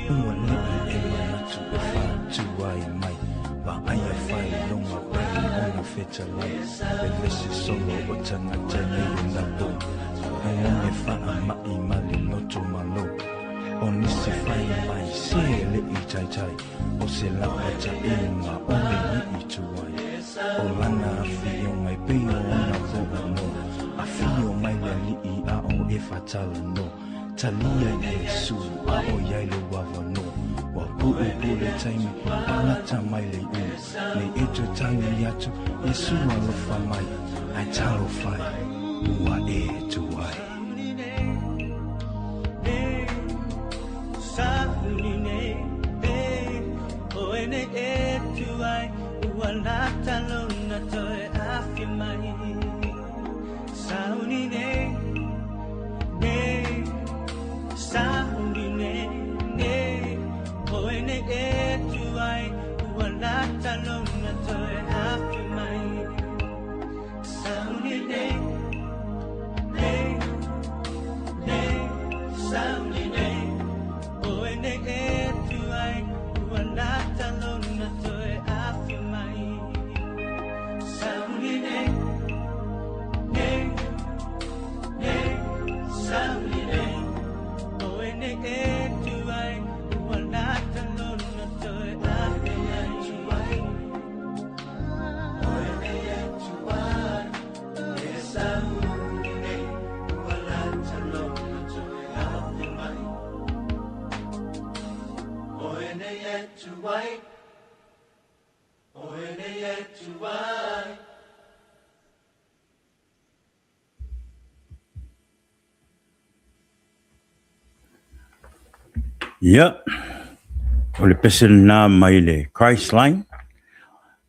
Aua neʻi e manatu e fātuai mai Vaaia faailoga pai ona fetalai Vevesi solo o tagata nei o na po Gagane faamaʻi ma le loto malo O nisi fai mai se e leʻi taitai O se lapataiga o le niʻi tuai O lana afioga e pei o ona poʻo no Afio mai le Alii a o e fatalanoa Talia Iesu a ʻoiai lou avanoa Ua puʻupuʻu le taimi palata mai le iʻu Nei e toe tagi atu Iesu alofa mai Ae talofa e ua e tuai. Ia, o le pese lena mai le Christ Line,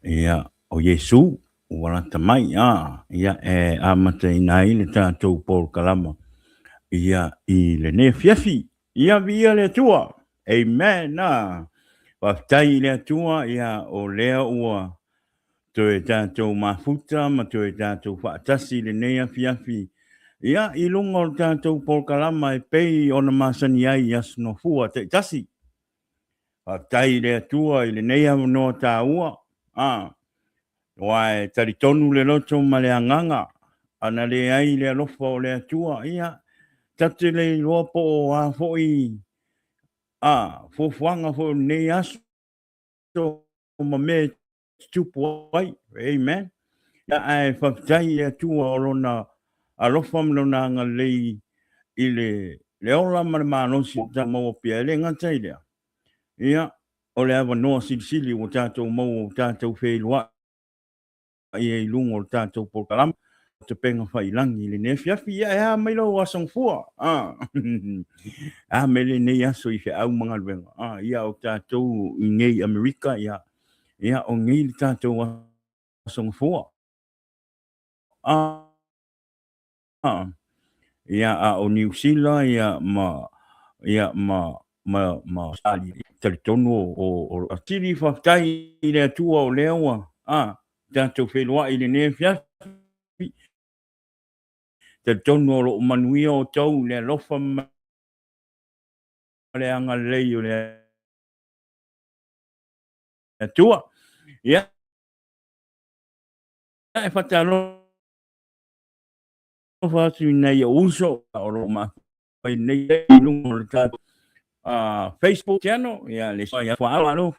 ia, o Iesu, ua lata mai, a, ia, e amataina ai le tatou polokalama, ia, i lenei afiafi, ia, viia le Atua, amen, a, faafetai i le Atua, ia, o lea ua Toe tatou mafuta ma toe tatou faatasi i lenei afiafi, ia, i luga o le tatou polokalama e pei ona masani ai i Aso Nofua taitasi. Faafetai i le Atua i lenei avanoa taua, a, aua e talitonu le loto ma le agaga, ana leai le alofa o le Atua, ia, ta te le iloa po o a foi, a, fuafuaga foi o lenei aso, ma mea e tutupu ai. Amen. Ia, ae faafetai i le Atua o Lona alofa ma Lona agalelei i le, le ola ma le malosi ua tatou maua pea. E le gata i lea, ia, o le avanoa silisili ua tatou maua ua tatou feiloai ai i luga o le tatou polokalama o Tapenga Faiilagi i lenei afiafi. Ia, e a mai lou aso gafua? Ah. A mai lenei aso i feau ma galuega. Ah, ia o tatou i nei Amerika, ia, ia o nei le tatou aso gafua. Ah. Ia, a o Niu Sila, ia, ma, ia, ma, ma, ma Australia, talitonu o, o, o atili faafetai i le Atua o lea ua, a, tatou feiloai i lenei afiafi, talitonu o lo o manuia outou i le alofa ma le agalelei o le Atua. Ia, e faatalofa atu i nai ou uso o lo o mafai nei i luga o le tatou Facebook channel, ia le faaalo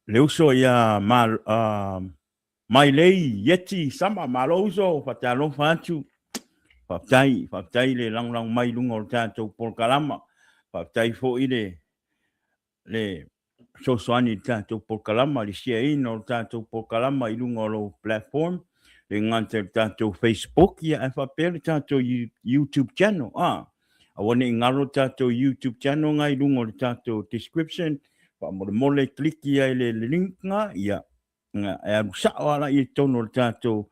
le uso ia ma, Mailei Ieti Sama, malo uso, faatalofa atu. Faafetai, faafetai le lagolago mai i luga o le tatou polokalama. Faafetai foi le le fesoasoani i le tatou polokalama, le share-ina o le tatou polokalama i luga o lou platform, le gata i le tatou Facebook, ia ae faapea le tatou YouTube channel. Ah, aua ne i galo le tatou YouTube channel nga i luga o le tatou description, faamolemole kliki ai le link nga, ia, e alu sao lava i totonu o le tatou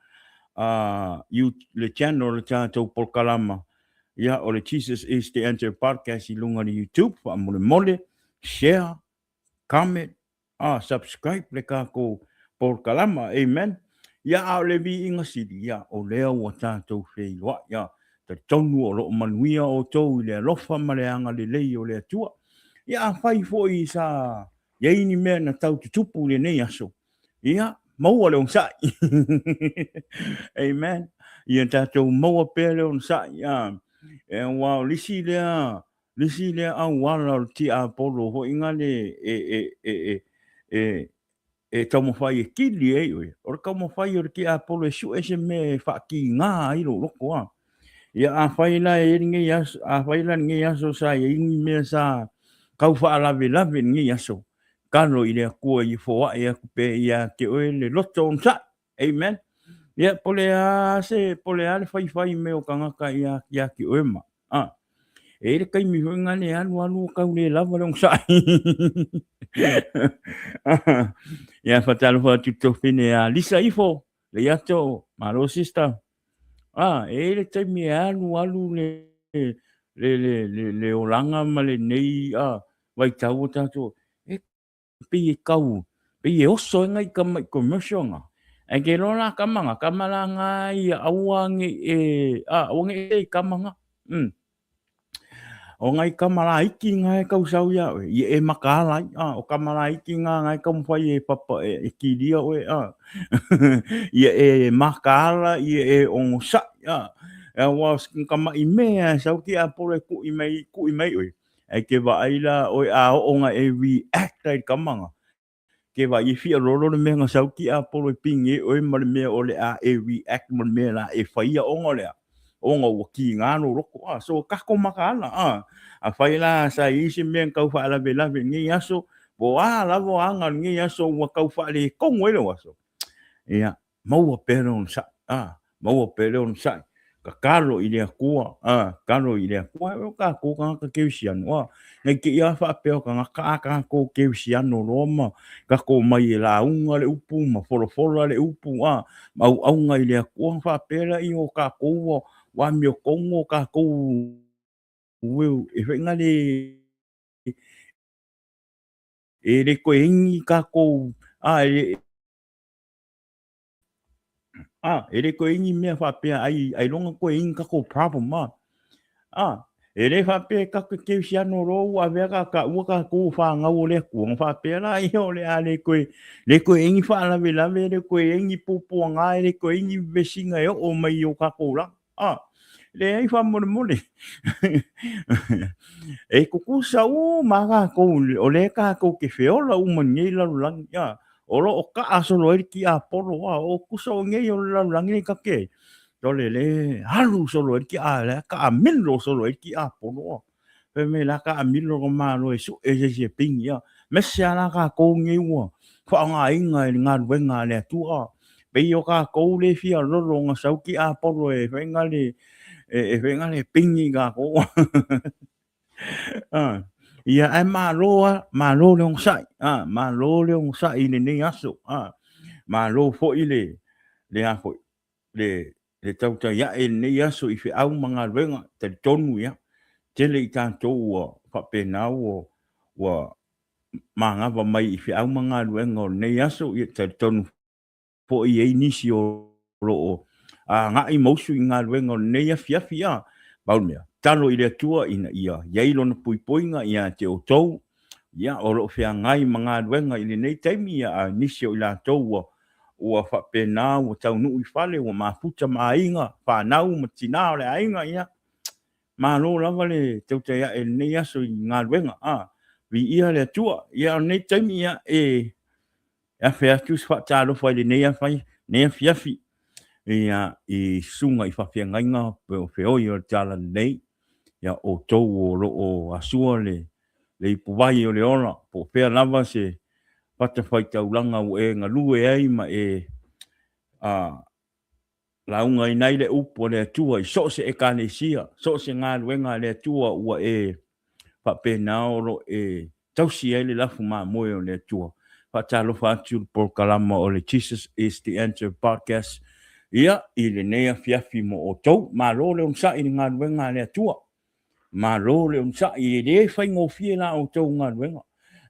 le channel o le tatou polokalama, ia, o le Jesus is the Answer Podcast i luga o le YouTube, faamolemole, share, comment, subscribe le tatou polokalama, amen. Ia, a o le viiga sili, ia, o lea ua tatou feiloai, ia. Talitonu o lo o manuia outou i le alofa ma le agalelei o le Atua. Ia afai foi sa i ai ni mea na tau tutupu i lenei aso, ia maua le onosai. Amen. Ia tatou maua pea le onosai. Aua o le isi lea, le isi lea auala o le tiapolo foi gale e, e, e, e, e, e taumafai e kili ai oe, o le taumafai o le tiapolo e sue se mea e faatiga ai lou loto a. Ia afai la e i ai lenei aso, afai la lenei aso sa i ai ni mea sa tau faalavelave i lenei aso, talo i le Atua ia foai atu pea ia te oe le loto onosai. Amen. Ia, po o le a se, po o le a le faifai mai o tagata ia, ia te oe ma. A, e i ai le taimi foi lena e alu alu ua tau le lava le onosai. Ia, faatalofa atu i le tofine ia Lisa Ifo, Leiato, malo sister. A, e i ai le taimi e alu alu le, le, le, le, le olaga ma lenei a, vaitau o tatou, e pei e kau, pei e oso ai ngai tama i commercial nga. Ae ke loa la kama nga, kama la nga ia aua nei e, a, aua nei e i kama nga. O ngai kama laiti nga e kau sau ia oe, ia e makaala ai, a, o kama laiti nga nga e taumafai e papa e, e kilia oe, a. Ia e makaala, ia e onosai, a. Aua o se kamaʻi mea e sau tiapolo e kuʻi mai, kuʻi mai oe. Ae ke vaai la oe a oo nga e react ai i le kama nga, ke vaai e fia lolo le mea nga sau tiapolo e pigi ai oe ma le mea o le a e react ma le mea la e faia ona o le a, ona ua kiga lou loto. A, so tatou makaala, a, afai la sa i ai se mea na tau faalavelave i lenei aso, po o a lava aga o lenei aso ua tau faaletonu ai lou aso, ia, maua pea le onosai, a, maua pea le onosai, tatalo i le Atua, a, tatalo i le Atua. O tatou tagata kerisiano, a, nei te i lava faapea o tagata a tatou kerisiano loa ma tatou omai e lauga le upu ma folafola le upu, a, ma auauna i le Atua, ona faapea lea o tatou ua, ua amiotonu o tatou e fai na le e le toe i ai ni tatou, a, e A, e le toe i ai ni mea faapea ai ailoga toe i ai ni tatou problem a. A, e le faapea e tatou te kerisiano loa ua avea ka taua tatou o fanau o le Atua, ona faapea laia o le a le toe, le toe i ai ni faalavelave, le toe i ai ni puapuaga, e le toe i ai ni vesiga e oo mai i o tatou lagi. A, leai faamolemole. E tutusa uma lava tatou, o lea tatou te feola uma i lenei lalolagi, a, o lo o kaa solo ai le tiapolo, a, o tusa o nei o le lalolagi lenei tatou te i ai, o le lea alu solo ai le tia, lea taamilo solo ai le tiapolo, a. Fai mai la taamilo ka Malo e sue se isi e pigi, a. Aemaise lava la tatou nei ua faaaogaina i le galuega a le Atua. Pei o tatou le fia lolo na sau tiapolo e fai na le, e fai na le pigi tatou. Ia, ae malo lava, malo le onosai, a, malo le onosai i lenei aso, a, malo foi le, le a foi, le, le tautai ae i lenei aso i feau ma galuega, talitonu ia, tele i tatou ua faapena ua, ua manava mai i feau ma galuega o lenei aso, ia talitonu foi e i ai nisi o lo o agai ma usu i galuega o lenei afiafi, a, pau le mea, tatalo i le Atua ina ia i ai Lona puipuiga ia te outou, ia, o lo o feagai ma galuega i lenei taimi, ia, a nisi o i latou ua, ua faapena ua taunuu i fale, ua mafuta ma aiga, fanau ma tina o le aiga, ia, malo lava le tautai ae i lenei aso i galuega, a, viia le Atua. Ia, o lenei taimi, ia, e afe atu se faatalofa i lenei afai, lenei afiafi, ia, i susuga i faafeagaiga o feoi o le Talalelei, ia, outou o lo o asua le, le ipuvai o le ola, po o fea lava se fatafaitaulaga ua e galue ai ma e, a, laugaina ai le upu a le Atua i so o se Ekalesia, so o se galuega a le Atua ua e faapena o lo o e tausi ai le lafu mamoe o le Atua. Faatalofa atu le polokalama o le Jesus is the Answer Podcast ia i lenei afiafi mo outou. Malo le onosai i le galuega a le Atua. Malo le onosai, e le faigofie la outou galuega.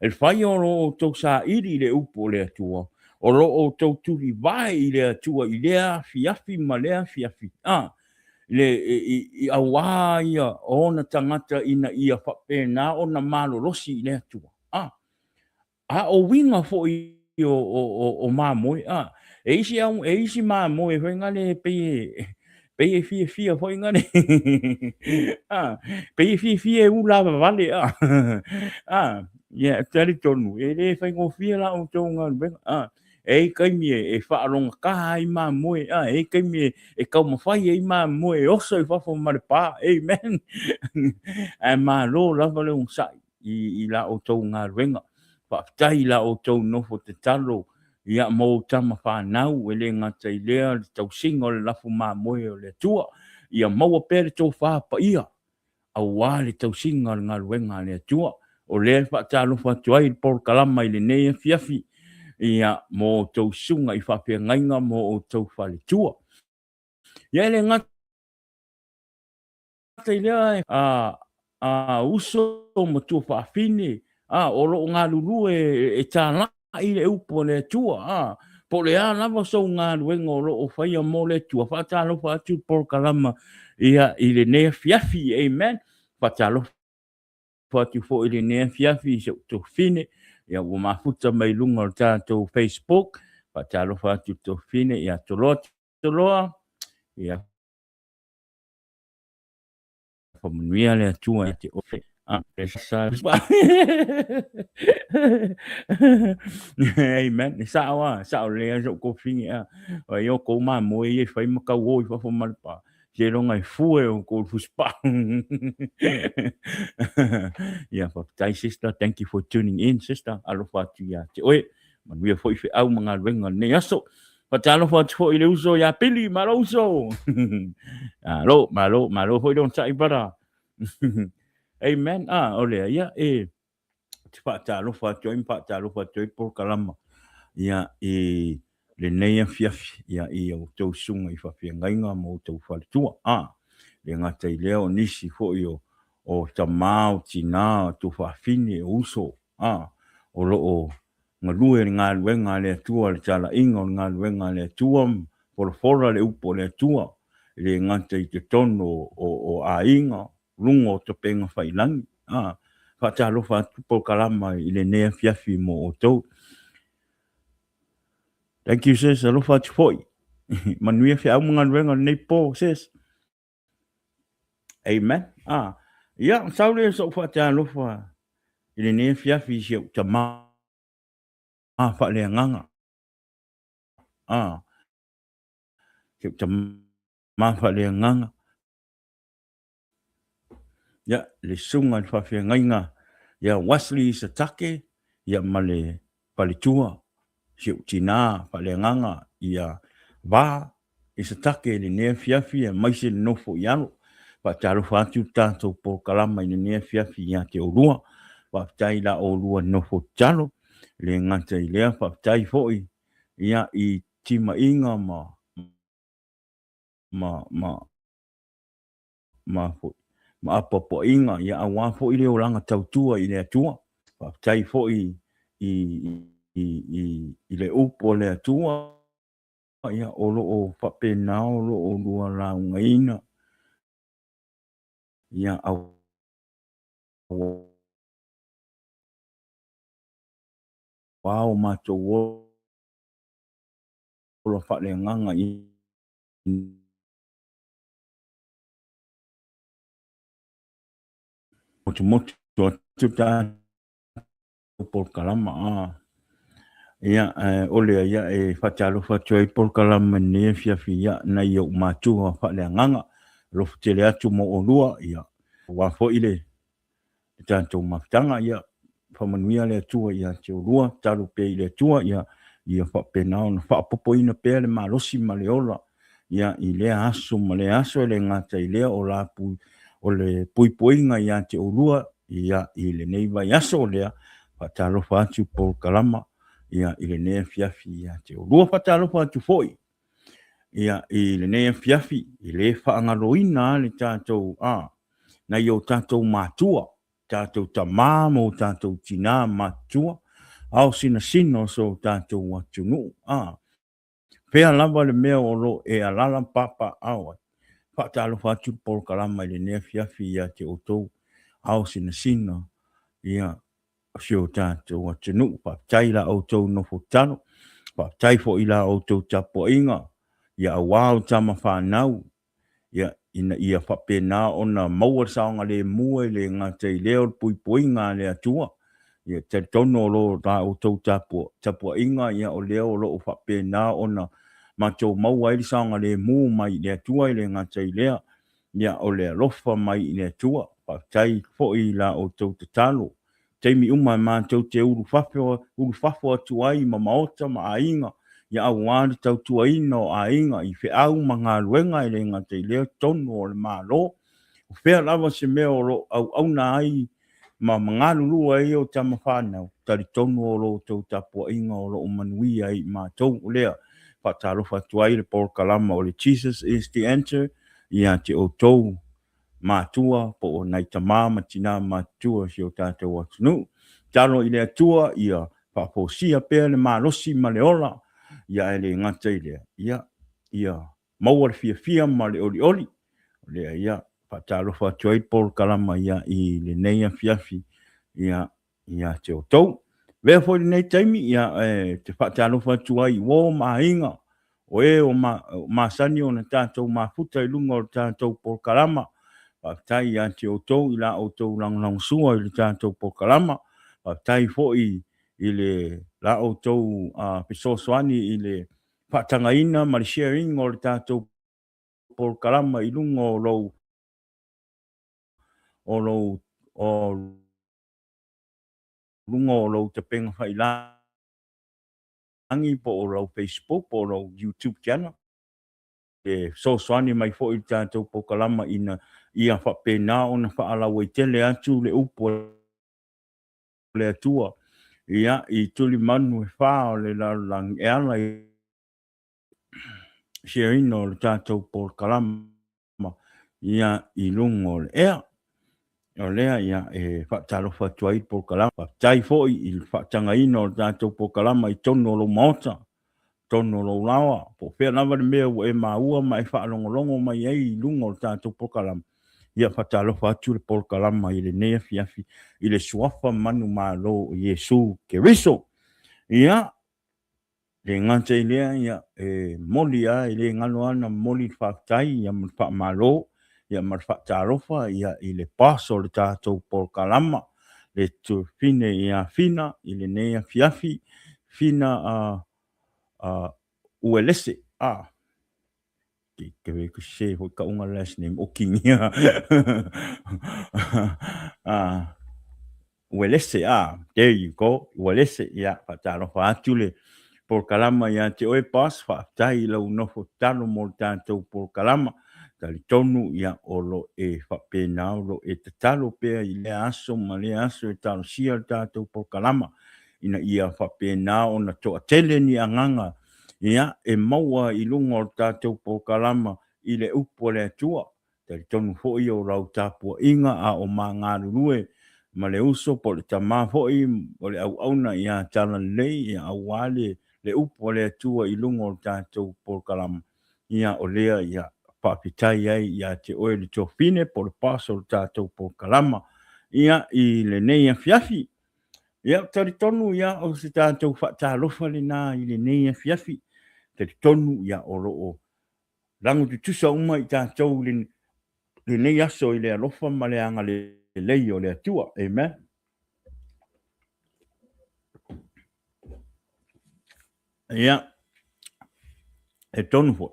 E fai o lo outou saili i le upu o le Atua, o lo outou tulivae i le Atua i lea afiafi ma lea afiafi. A, le, i, i auā ia o ona tagata ina ia faapena ona malolosi i le Atua. A, a o uiga foi o, o, o, o mamoe, a, e isi, au, e isi mamoe foi ngale e pei e, pei e fiafia foi ngale, a, pei e fiafia e ula vavale, a, a, ia, talitonu, e le faigofie la outou galuega, a, E i ai taimi e faalogata ai mamoe, a, e i ai taimi e taumafai ai mamoe e oso i fafo ma le pa. Amen. Ae malo lava le onosai i la outou galuega. Faafetai i la outou nofo tatalo ia mo ou tama fanau, e le gata i lea le tausiga o le lafu mamoe o le Atua. Ia maua pea le tofa paia aua le tausiga o le galuega a le Atua. O lea e faatalofa atu ai le polokalama i lenei afiafi, ia, mo outou susuga i faafeagaiga mo outou faletua. Ia, e le gata i lea, a, a uso ma tuafaafine, a, o lo o galulue e talai le upu a le Atua, a, po o le a lava sou galuega o lo o faia mo le Atua, faatalofa atu le polokalama ia i lenei afiafi, amen. Faatalofa atu foi i lenei afiafi i si ou tuafafine, ia ua mafuta mai i luga o le tatou Facebook, faatalofa atu i le tuafafine ia Toloa Toloa, ia Faamanuia le Atua ia te oe. Amen. E sao a, sao lelei a sou kofini a. O ai o kou mamoe ia i whai ma kau o i fafo ma le pa. Seiloga e fue o kou fuspa. Ia, faafetai sister. Thank you for tuning in sister. Alofa atu ia te oe. Manuia foi feau ma galuega o lenei aso. Faatalofa atu foi i le uso ia Pili, malo uso. Malo, malo, malo foi le onosai brother. Amen. Ah, o lea, ia, e te faatalofa atu ai ma faatalofa atu ai polokalama ia i lenei afiafi ia i outou susuga i faafeagaiga ma outou faletua. Ah, le gata i lea o nisi foi o o tamā, o tinā, o tuafafine, o uso, ah, o lo o galue i le galuega a le Atua, le talaiga o le galuega a le Atua, folafola le upu a le Atua, e le gata i totonu o aiga, luga o topega faiilagi. A, faatalofa atu polokalama i lenei afiafi mo outou. Thank you sis, alofa atu foi. Manuia feau ma galuega o lenei po sis. Amen. Ah, ia, sau lea sou faatalofa i lenei afiafi i si ou tamā faaleagaga. Ah, si ou tamā faaleagaga. Ia, le susuga i le faafeagaiga ia Wesley Satake, ia ma le faletua, si ou tinā faaleagaga ia Va Isatake i lenei afiafi aemaise le nofo i alo. Faatalofa atu le tatou polokalama i lenei afiafi ia te oulua. Faafetai i la oulua nofo tatalo. E le gata i lea, faafetai foi ia i timaiga ma ma ma ma foi ma apoapoaiga ia aua foi le olaga tautua i le Atua. Faafetai foi i i i i le upu a le Atua ia o lo o faapena o lo o lua laugaina ia aua o matou ola faaleagaga i motumotu atu tatou polokalama a ia o lea ia e faatalofa atu ai polokalama i lenei afiafi ia nai ou matua faaleagaga alofa tele atu mo oulua ia aua foi le le tatou mafutaga, ia faamanuia le Atua ia te oulua, tatalo pea i le Atua, ia, ia faapena ona faaopoopoina pea le malosi ma le ola, ia, i lea aso ma lea aso, e le gata i lea o la pui, o le puipuiga ia te oulua, ia, i lenei vaiaso o lea, faatalofa atu polokalama, ia, i lenei afiafi ia te oulua, faatalofa atu foi, ia, i lenei afiafi, e le faagaloina lava le tatou, a, nai o tatou matua, tatou tamā ma o tatou tinā matutua, ao sinasina o so tatou atunuu, a, fea lava le mea o lo o e alala ma papaaao ai. Faatalofa atu le polokalama i lenei afiafi ia te outou ao sinasina, ia, o si o tatou atunuu. Faafetai i la outou nofo tatalo, faafetai foi i la outou tapuaiga, ia aua o tama fanau, ia, ina ia faapena ona maua le saogalemu e le gata i lea o le puipuiga a le Atua. Ia, talitonu o lo la outou tapuaiga, ia, o lea o lo o faapena ona matou maua ai le saogalemu mai le Atua e le gata i lea, ia, o le alofa mai i le Atua. Faafetai foi i la outou tatalo. Taimi uma e matou te ulufafo atu ai ma maota ma aiga, ia aua le tautuaina o aiga i feau ma galuega e le gata i lea totonu o le Malo. O fea lava se mea o lo o auauna ai ma galulue ai o tama fanau, talitonu o lo outou tapuaiga o lo o manuia ai i matou. O lea, faatalofa atu ai le polokalama o le Jesus is the Answer ia te outou matua po o nai tama ma tina matutua o si o tatou atunuu. Tatalo i le Atua ia faafosia pea le malosi ma le ola, ia ae le gata i lea, ia, ia maua le fiafia ma le olioli. O lea ia faatalofa atu ai le polokalama ia i lenei afiafi ia ia te outou. Avea foi lenei taimi ia, e te faatalofa atu ai i uo ma aiga, o e o masani ona tatou mafuta i luga o le tatou polokalama. Faafetai ia te outou i la outou lagolagosua i le tatou polokalama. Faafetai foi i le la outou fesoasoani i le faatagaina ma le sharing o le tatou polokalama i luga o lou o lou o luga o lou tapega failagi po o lau Facebook po o lou YouTube channel, e fesoasoani mai foi i le tatou polokalama ina ia faapena ona faalauaitele atu le upu a le Atua, ia, i tulimanu e fa o le lalolagi e ala i share-ina o le tatou polokalama ia i luga o le ea. O lea ia e faatalofa atu ai le polokalama. Faafetai foi i le faatagaina o le tatou polokalama i totonu o lou maota, totonu o lou laoa, po o fea lava le mea ua e maua ma e faalogologo mai ai i luga o le tatou polokalama. Ia faatalofa atu le polokalama i lenei afiafi i le suafa manumalo o Iesu Keriso. Ia, le gata i lea, ia, e momoli lava, e le galo lava ona momoli le faafetai ia ma le faamalo ia ma le faatalofa ia i le boss o le tatou polokalama, le tuafafine ia Fina i lenei afiafi, Fina Uelese, a. Ke ve ke se foi ka unga last name o kingia. Ah, Uelese, ah, there you go, Uelese, ia, faatalofa atu le polokalama ia te oe, boss, faafetai i lau nofo tatalo mo le tatou polokalama. Talitonu, ia, o lo e faapena, o lo e tatalo pea i lea aso ma lea aso e talosia le tatou polokalama, ina ia faapena ona toatele ni agaga ia, e maua i luga o le tatou polokalama i le upu a le Atua. Talitonu foi o lau tapuaiga a o ma galulue ma le uso po o le tama foi o le auauna ia Talalelei, ia, aua le, le upu a le Atua i luga o le tatou polokalama, ia, o lea, ia, faafetai ai ia te oe le tuafafine po o le boss o le tatou polokalama, ia, i lenei afiafi. Ia, talitonu, ia, o se tatou faatalofa lena i lenei afiafi. Talitonu, ia, o lo o lago tutusa uma i tatou i lenei aso i le alofa ma le agalelei o le Atua. Amen. Ia, e tonu foi,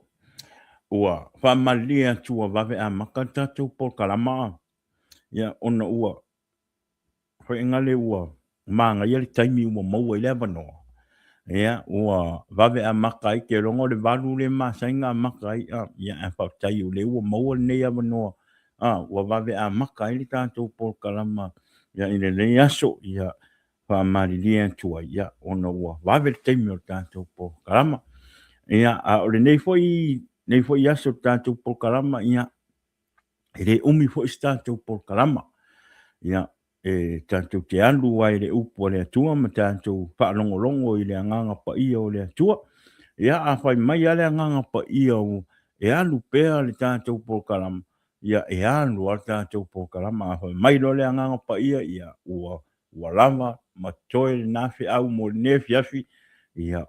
ua faamalilie atu ua vave amata le tatou polokalama, ia, ona ua Hoʻi ua manaia le taimi ua maua i le avanoa, ia, ua vave amata ai ke logo le valu le masani ona amata ai, a, ia, ae faafetai o lea ua maua lenei avanoa, a, ua vave amata ai le tatou polokalama, ia, i lenei aso, ia, faamalilie atu ai, ia, ona ua vave le taimi o le tatou polokalama. Ia, a o lenei foi, lenei foi aso o le tatou polokalama, ia, e le umi foi se tatou polokalama. Ia, e tatou te alu ai i le upu a le Atua ma tatou faalogologo i le Agaga Paia o le Atua. Ia, a fai mai lava le Agaga Paia e alu pea le tatou polokalama, ia e alu lava le tatou polokalama. A fai mai loa le Agaga Paia, ia ua ua lava ma totoe lena feau mo lenei afiafi, ia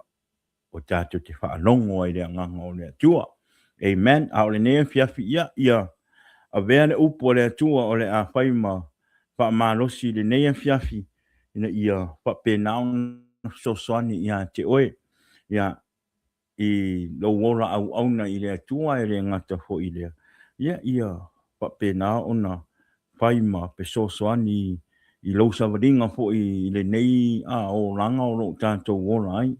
o tatou te faalogo ai i le Agaga o le Atua. Amen. A o lenei afiafi, ia, ia avea le upu a le Atua o le a fai ma faamalosi i lenei afiafi, ina ia faapena ona fesoasoani ia te oe, ia, i lou ola auauna i le Atua, e le gata foi i lea, ia, ia faapena ona fai ma fesoasoani i lou savaliga foi i lenei olaga o lo o tatou ola ai.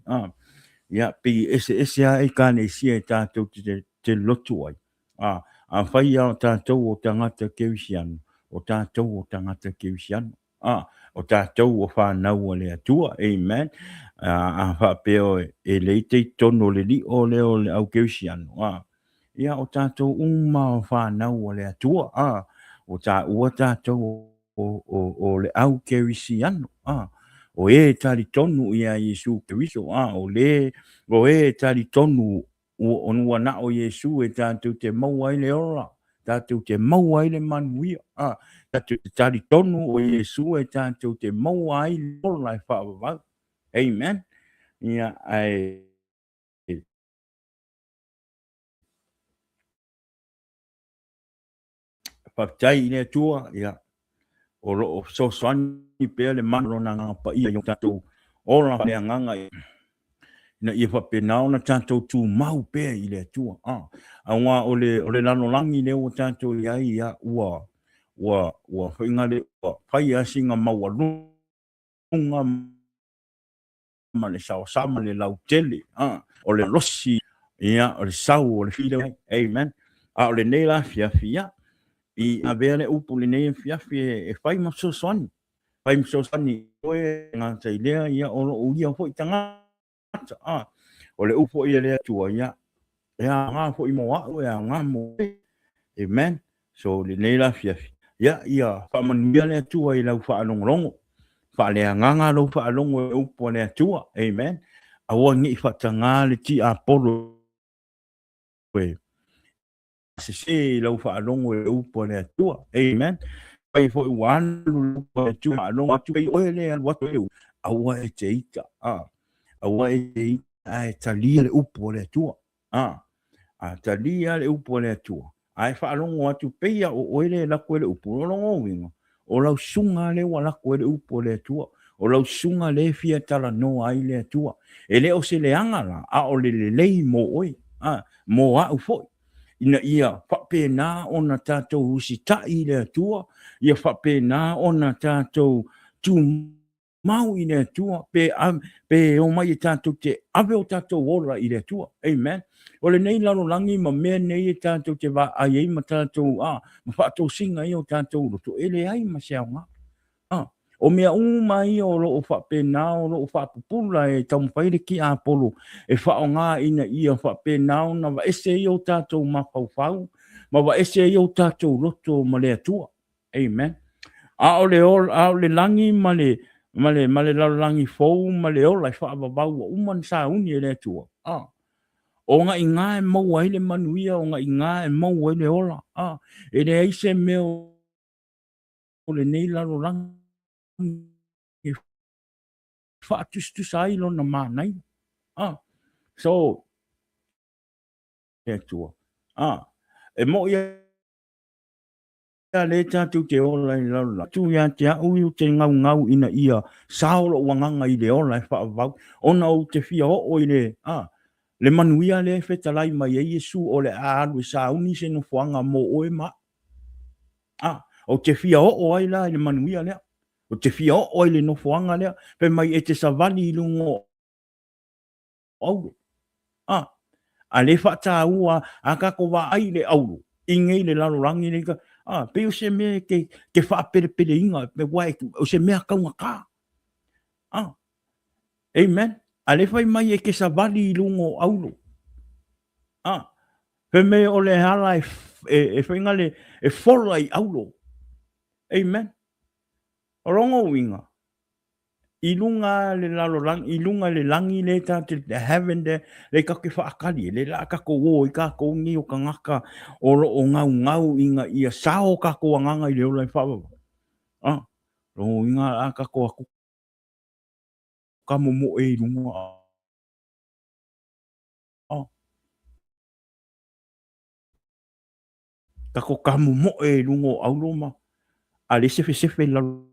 Ia, pei e eseese lava Ekalesia e tatou te lotu ai. Afai lava o tatou o tagata kerisiano, o tatou o tagata kerisiano. O tatou o fanau a le Atua. Amen. A faapea e leai te i totonu o le lio lea o le au kerisiano, ia o tatou uma o fanau a le Atua, a, ua taua tatou o le au kerisiano, a, o e e talitonu ia Iesu Keriso, a, o le, o e e talitonu ua na o Iesu e tatou te maua ai le ola, tatou te maua ai le manuia, a, tatou te talitonu o Iesu e tatou te maua ai le ola e faavavau. Amen. Ia, ae Faafetai i le Atua, ia, o lo o fesoasoani pea le mana o Lona Agaga Paia i o tatou ola faaleagaga ina ia faapena ona tatou tumau pea i le Atua. Ah, aua o le, o le lalolagi lea ua tatou i ai, ia, ua, ua, ua faiga le, ua fai lava sina maualuga ma le saosaoa ma le lautele, a, o le malosi, ia, o le sau o le fili. Amen. A o lenei la afiafi, ia, i avea le upu lenei afiafi e fai ma fesoasoani, fai ma fesoasoani i oe e gata i lea, ia, o lou ia foi tagata, a, o le upu foi a le Atua, ia, E aoga foi mo au, e aoga mo oe. Amen. So, lenei la afiafi, ia, ia faamanuia le Atua i lau faalogologo. Faaleagaga lou faalogo i upu a le Atua. Amen. Aua ne i faataga le tiapolo e sese i lau faalogo i upu a le Atua. Amen. Fai foi ua alu le upu a le Atua, faalogo atu pei oe le alu atu e aua e te ita. Ah. Aua e te ita ae talia le upu a le Atua. A, a talia le upu a le Atua, ae faalogo atu pei a o oe le lako e le upu, o lona uiga, o lau susuga lea ua lako e le upu a le Atua, o lau susuga lea e fia talanoa ai le Atua. E le o se leaga la, a o le lelei mo oe, a, mo au foi, ina ia faapena ona tatou usitai i le Atua, ia faapena ona tatou tumau mau i le Atua, pe, pe omai e tatou te ave o tatou ola i le Atua. Amen. O lenei lalolagi ma mea nei e tatou te vaai ai ma tatou, a, ma faatosina ai o tatou loto, e leai ma se aoga. A, o mea uma ia o lo o faapena, o lo o faapupula e taumafai le tiapolo e faaaoga ina ia faapena ona vaese ai o tatou mafaufau, ma vaese ai o tatou loto ma le Atua. Amen. A o le ola, a o le lagi ma le, ma le, ma le lalolagi fou ma le ola e faavavau ua uma ona sauni e le Atua. A. O ga i gā e maua ai le manuia, o ga i gā e maua ai le ola. A. E leai se mea o lenei lalolagi e faatusatusa ai lona manaia. A. So, le Atua. A. E moʻi A lea tatou te ola i le lalolagi. Tu ia te au ou te gaugau ina ia sao lou agaga i le ola e faavavau, ona ou te fia oo i le, a, le manuia lea e fetalai mai ai Iesu o le a alu e sauni se nofoaga mo oe ma au. A, ou te fia oo ai la i le manuia lea. Ou te fia oo ai i le nofoaga lea, fai mai e te savali i luga o auro. A, a le faataua a tatou vaai i le auro i nei le lalolagi nei, a, pei o se mea ke, ke faapelepeleina, aua o se mea taugata. A, amen. A le fai mai e ke savali i luga o auro. A, fai mai o le ala e, e, e faiga le, e fola i auro. Amen. O lona uiga, I luga le lalolagi, i luga le lagi le tatou te, heaven there, le tatou te faatali, le la tatou o i tatou nei o tagata o lo o gaugau ina ia sao tatou agaga i le ola e faavavau. Ah, lona uiga a tatou atu ka momoe i luga. Ah. Tatou ka momoe i luga o aulo ma a le sefesefe i lalo.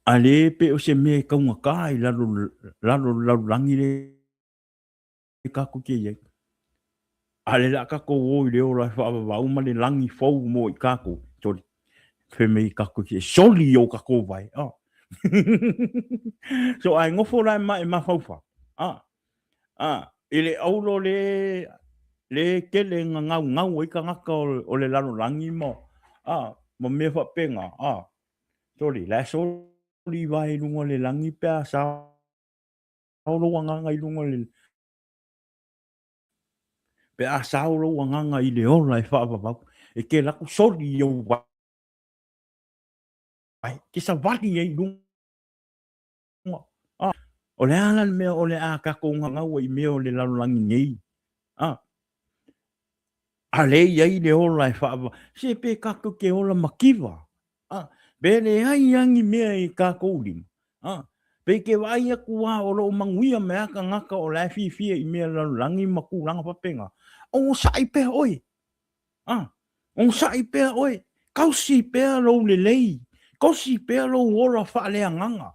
A le pe o se mea e taugata i lalo lalo o le lalolagi le tatou te i ai. A le la tatou o i le ola e faavavau ma le lagi fou mo i tatou, sorry, fe mei tatou te soli i o tatou vae. Oh. So ai nofo la ma e mafaufau. Ah. Ah, i le aulo le le tele nga gaugau ai tagata o le lalolagi ma ah, ma mea faapena. Ah, sorry, la e soli i vae i luga o le lagi pe a sao lou agaga i luga o le pe a sao lou agaga i le ola e faavavau e te alu atu soli i ou vae e te savali ai i luga. A, o le a la le mea o le a tatou gaugau ai i mea o le lalolagi nei? A, a le i ai le ola e faava, se pe tatou te ola mativa. A, pe leai a ni mea i tatou lima. A, pe te vaai atu a o lo o manuia mai a tagata o la e fiafia i mea lalolagi ma tulaga faapena. Onosai pea oe. A, onosai pea oe, kausi pea lou lelei, kausi pea lou ola faaleagaga.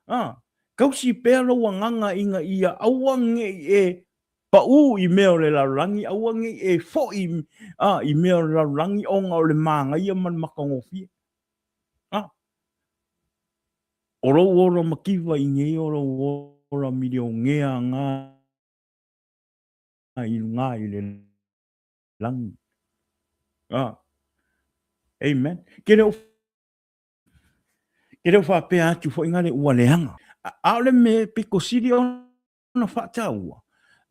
A, kausi pea lou agaga ina ia aua ne i e paʻū i mea o le lalolagi, aua ne i e foʻi a, i mea o le lalolagi ona o le mānaia ma le matagofie. A, o lou ola mativa i nei o lou ola milionea ga i luga i le lagi. Ah. Amen. Ke le o ke le o faapea atu foi ngale ua leaga. A o le me piko sili ona faataua,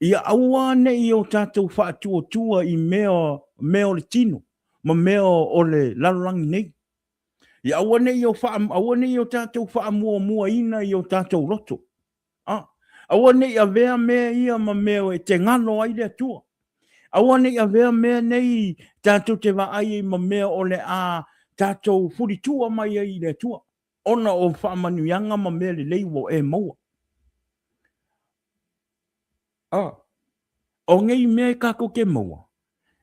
ia aua ne i o tatou faatuatua i mea, mea o le tino ma mea o le lalolagi nei. Ia aua ne i o, wha, aua ne i o tatou faamuamuaina i o tatou loto. A, aua ne i avea mea ia ma mea e te galo ai le Atua. Aua ne i avea mea nei tatou te vaai ai ma mea o le a tatou fulitua mai ai i le Atua, ona o faamanuiaga ma mea lelei ua e maua. A, o nei mea e tatou te maua,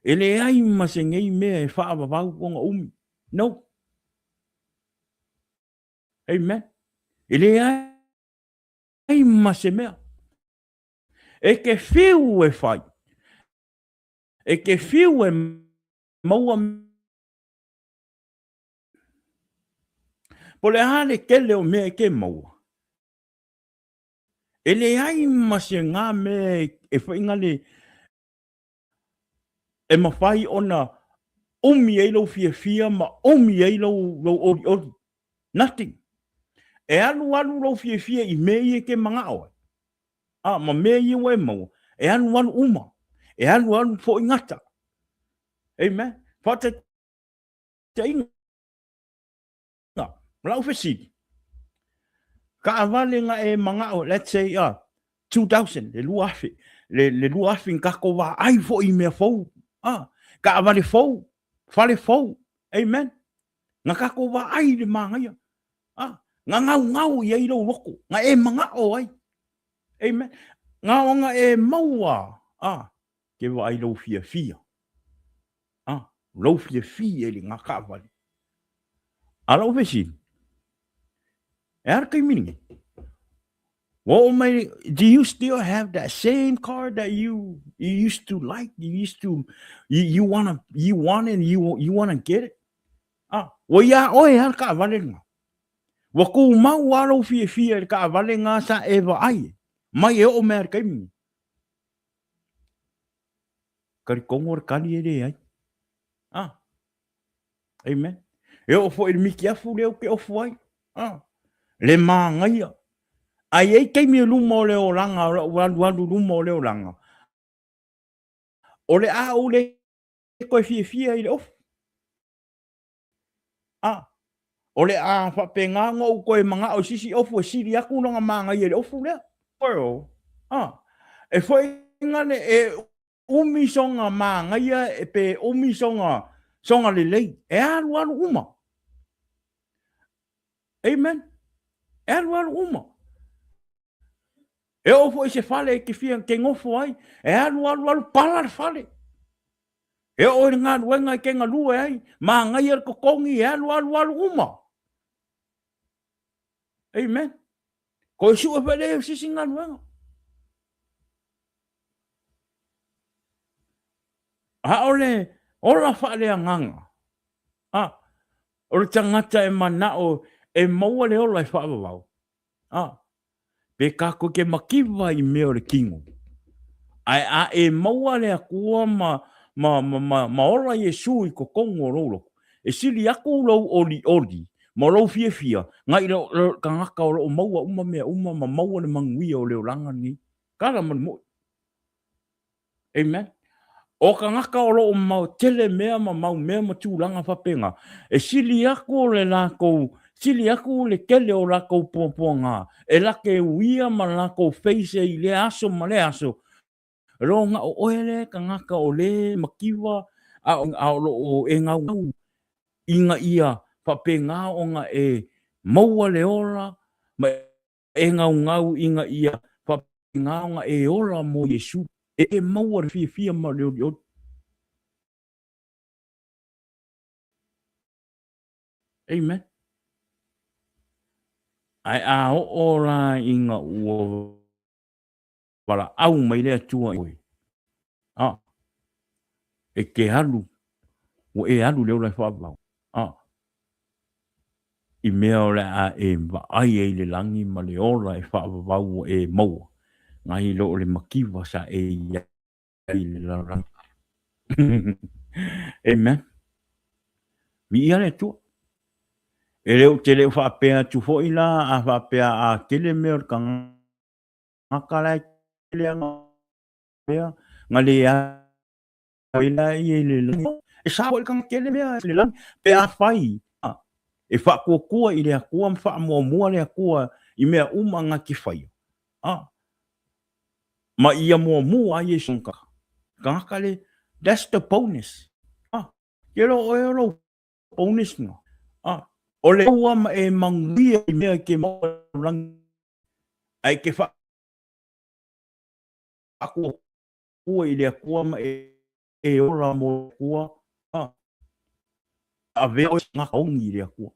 e leai ma se nei mea e faavavau ona umi. No. Amen. E leai ma se mea. E te whiu e whai. E te whiu e maua. Po le a le tele o mea e te maua. E leai ma se ngā mea e whainga le e mafai ona umi ai lou fiafia ma umi ai lou, lou olioli. Nothing. E alualu lou fiafia i mea ia e te manao ai. A, ma mea ia ua e maua, e alualu uma. E alualu foi gata. Amen. Faataitaiga. Lau fesili, taavale na e manao, let's say, 2000, le 2000, le, le 2000 na tatou vaai foi i mea fou, taavale fou, fale fou, amen. Na tatou vaai i le manaia, na gaugau i ai lou loto, na e manao ai, amen. Na ona e maua, ke vaai lou fiafia, lou fiafia i le ngā taavale. A lau fesili, e a le taimi lenei? Ua oo mai, do you still have that same car that you, you used to like, you used to, you, you wanna, you want it, you, you wanna get it? Ah, ua iā oe a le taavale lena. Ua tumau a lou fiafia i le taavale ngā sa e vaai ai, mai e oo mai a le taimi lenei. Talitonu o le tali e leai. Ah, Amen. E oo foi i le mitiafu lea ou te ofu ai. Ah, le māgaia. A i ai taimi e luma o le olaga, o lau alualu luma o le olaga, o le a ou le toe fiafia i le ofu. Ah, O le a faapena ona ou toe manao i se isi ofu e sili atu lona manaia i le ofu lea. A, e foi gane e umi sona manaia e pe umi sona, sona lelei. E alu alu uma. Amen. E alu alu uma. E oo foi i se fale e te fia te nofo ai, e alu alu alu pala le fale. E oo i le galuega e te galue ai, manaia le totogi, e alu alu alu uma. Amen. Koe sue foi lea o se isi galuega. A o le ola faaleagaga, a, o le tagata e manao e maua le ola e faavavau, a, pe kākou ke makiva i mea o le kino, ae a e maua le Atua ma, ma, ma, ma, ma ola Iesu i totonu o lou loto, e sili aku lou olioli ma lou fiafia nai lo, lo tagata o loo maua uma mea uma ma maua le manuia o le olaga lenei. Kala ma le moi. Amen. O tagata o lo o mau tele mea ma mau mea ma tulaga faapena, e sili aku le lakou, sili aku le tele o lakou puapuaga, e lake uia ma lakou face i lea aso ma lea aso, lo na o oe le tagata o le makiva a o, a o lo o e gaugau ina ia faapena ona e maua le ola ma e gaugau ina ia faapena ona e ola mo Iesu, e maua le fiafia ma le olioli. Amen. Ae a oo la ina ua valaau mai le Atua i oe, a, e te alu, ua e alu i le ola e faavavau, a, i mea o le a e vaai ai i le lagi ma le ola e faavavau ua e maua, nai lo o le makiva sa e i ai i le lalolagi. Amen. Viia le Atua. E le o te le o faapea atu foi la a faapea a tele mea o le tagata la e tele ana mea na le ai la ia i le lagi. E sa foi le tagata tele mea i le lagi pe afai e faatuatua i le Atua ma faamuamua le Atua i mea uma na te faia. A, ma ia muamua ai Iesu tagata le, that's the bonus. A, ke lo oe o lou bonus na. A, o le ua ma e manuia i mea ke maua langi, ai ke faatuatua i le Atua ma e ola mo le Atua, a, avea oe tagata ogi i le Atua.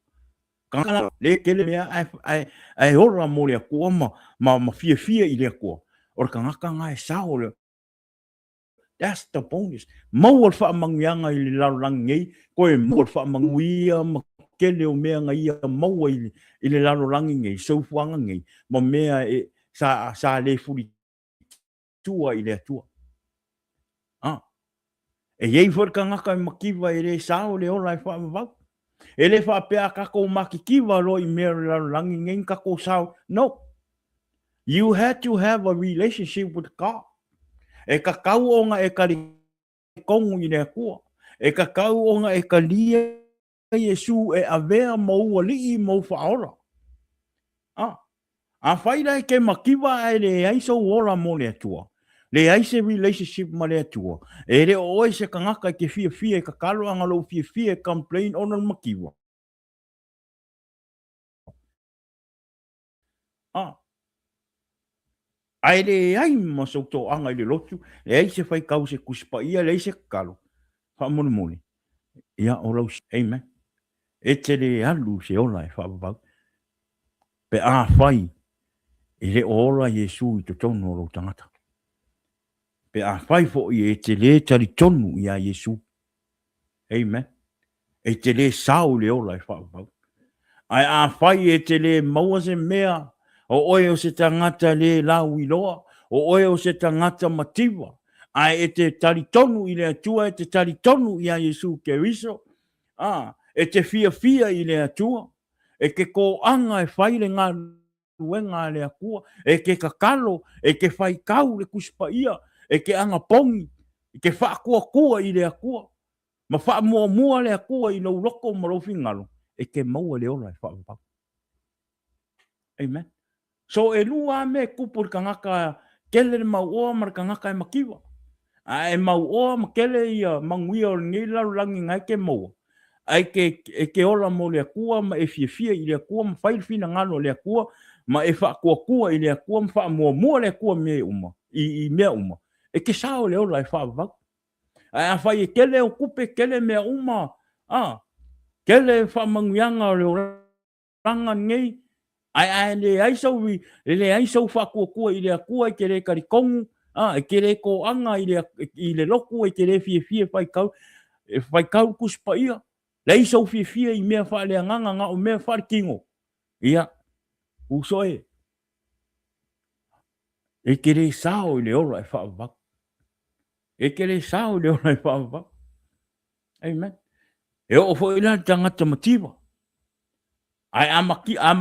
Tagata le tele mea ae, ae, ae ola mo le Atua ma, ma, ma fiafia i le Atua. O le tagata na e sao le, That's the bonus. Maua le faamanuiaga i le lalolagi nei, koe maua le faamanuia ma tele o mea na ia maua i, i le lalolagi nei, soifuaga nei, ma mea e, sa, sa le fulitua i le Atua. Ah. E iai foi le tagata e makiva e le sao le ola e faavavau. E le faapea a kakou makikiva loa i mea o le lalolagi nei ni kakou sao. No. You had to have a relationship with God. E kakau ona e talitonu i le Atua. E kakau ona e talia Iesu e avea mou alii mou faaola. Ah. Afai la e ke makiva ae leai sou ola mo le Atua, leai se relationship ma le Atua, e le o oe se tagata e te fiafia e tatalo anga lou fiafia e complain ona le makiva. Ah. Ae leai ma sou toaga i le lotu, leai se faitau se Tusi Paia, leai se tatalo. Faamolemole, ia o lau. Amen. E te le alu se ola e faavavau. Pe afai e le o ola Iesu i totonu o lou tagata. Pe afai foi e te le talitonu iā Iesu. Amen. E te le sao i le ola e faavavau. Ae afai e te le maua se mea, o oe o se tagata le lauiloa, o oe o se tagata mativa, ae e te talitonu i le Atua, e te talitonu iā Iesu Keriso, ā, e te fiafia i le Atua, e ke kōaga e fai le galuega a le Atua, e ke kakalo, e ke faitau le Tusi Paia, e ke anapogi, e ke faakuakua i le Atua, ma faamuamua le Atua i lou loko ma lou finagalo, e te maua le ola e faavavau. Amen. So elua a mea e kupu i le tagata tele le mauoa ma le tagata e makiva. A e mauoa ma tele ia manuia o lenei lalolagi na e te maua, a e te, e te ola mo le Atua ma e fiafia i le Atua ma fai le finagalo o le Atua ma e faatuatua i le Atua ma faamuamua le Atua i mea uma, i, i mea uma, e te sao i le ola e faavavau. Ae afai e tele au tupe, tele mea uma, a, tele faamanuiaga o le olaga lenei, ae a leai sau, e leai sou faatuatua i le Atua, e te le talitonu, a, e te le toaga i le, i le lotu, e te le fiafia e faitau, e faitau le Tusi Paia, leai sou fiafia i mea faaleagaga, na o mea faaletino, ia, uso e, e te le sao i le ola e faavavau. E te le sao i le ola e faavavau. Amen. E oo foi la le tagata mativa. Ae a, maki, a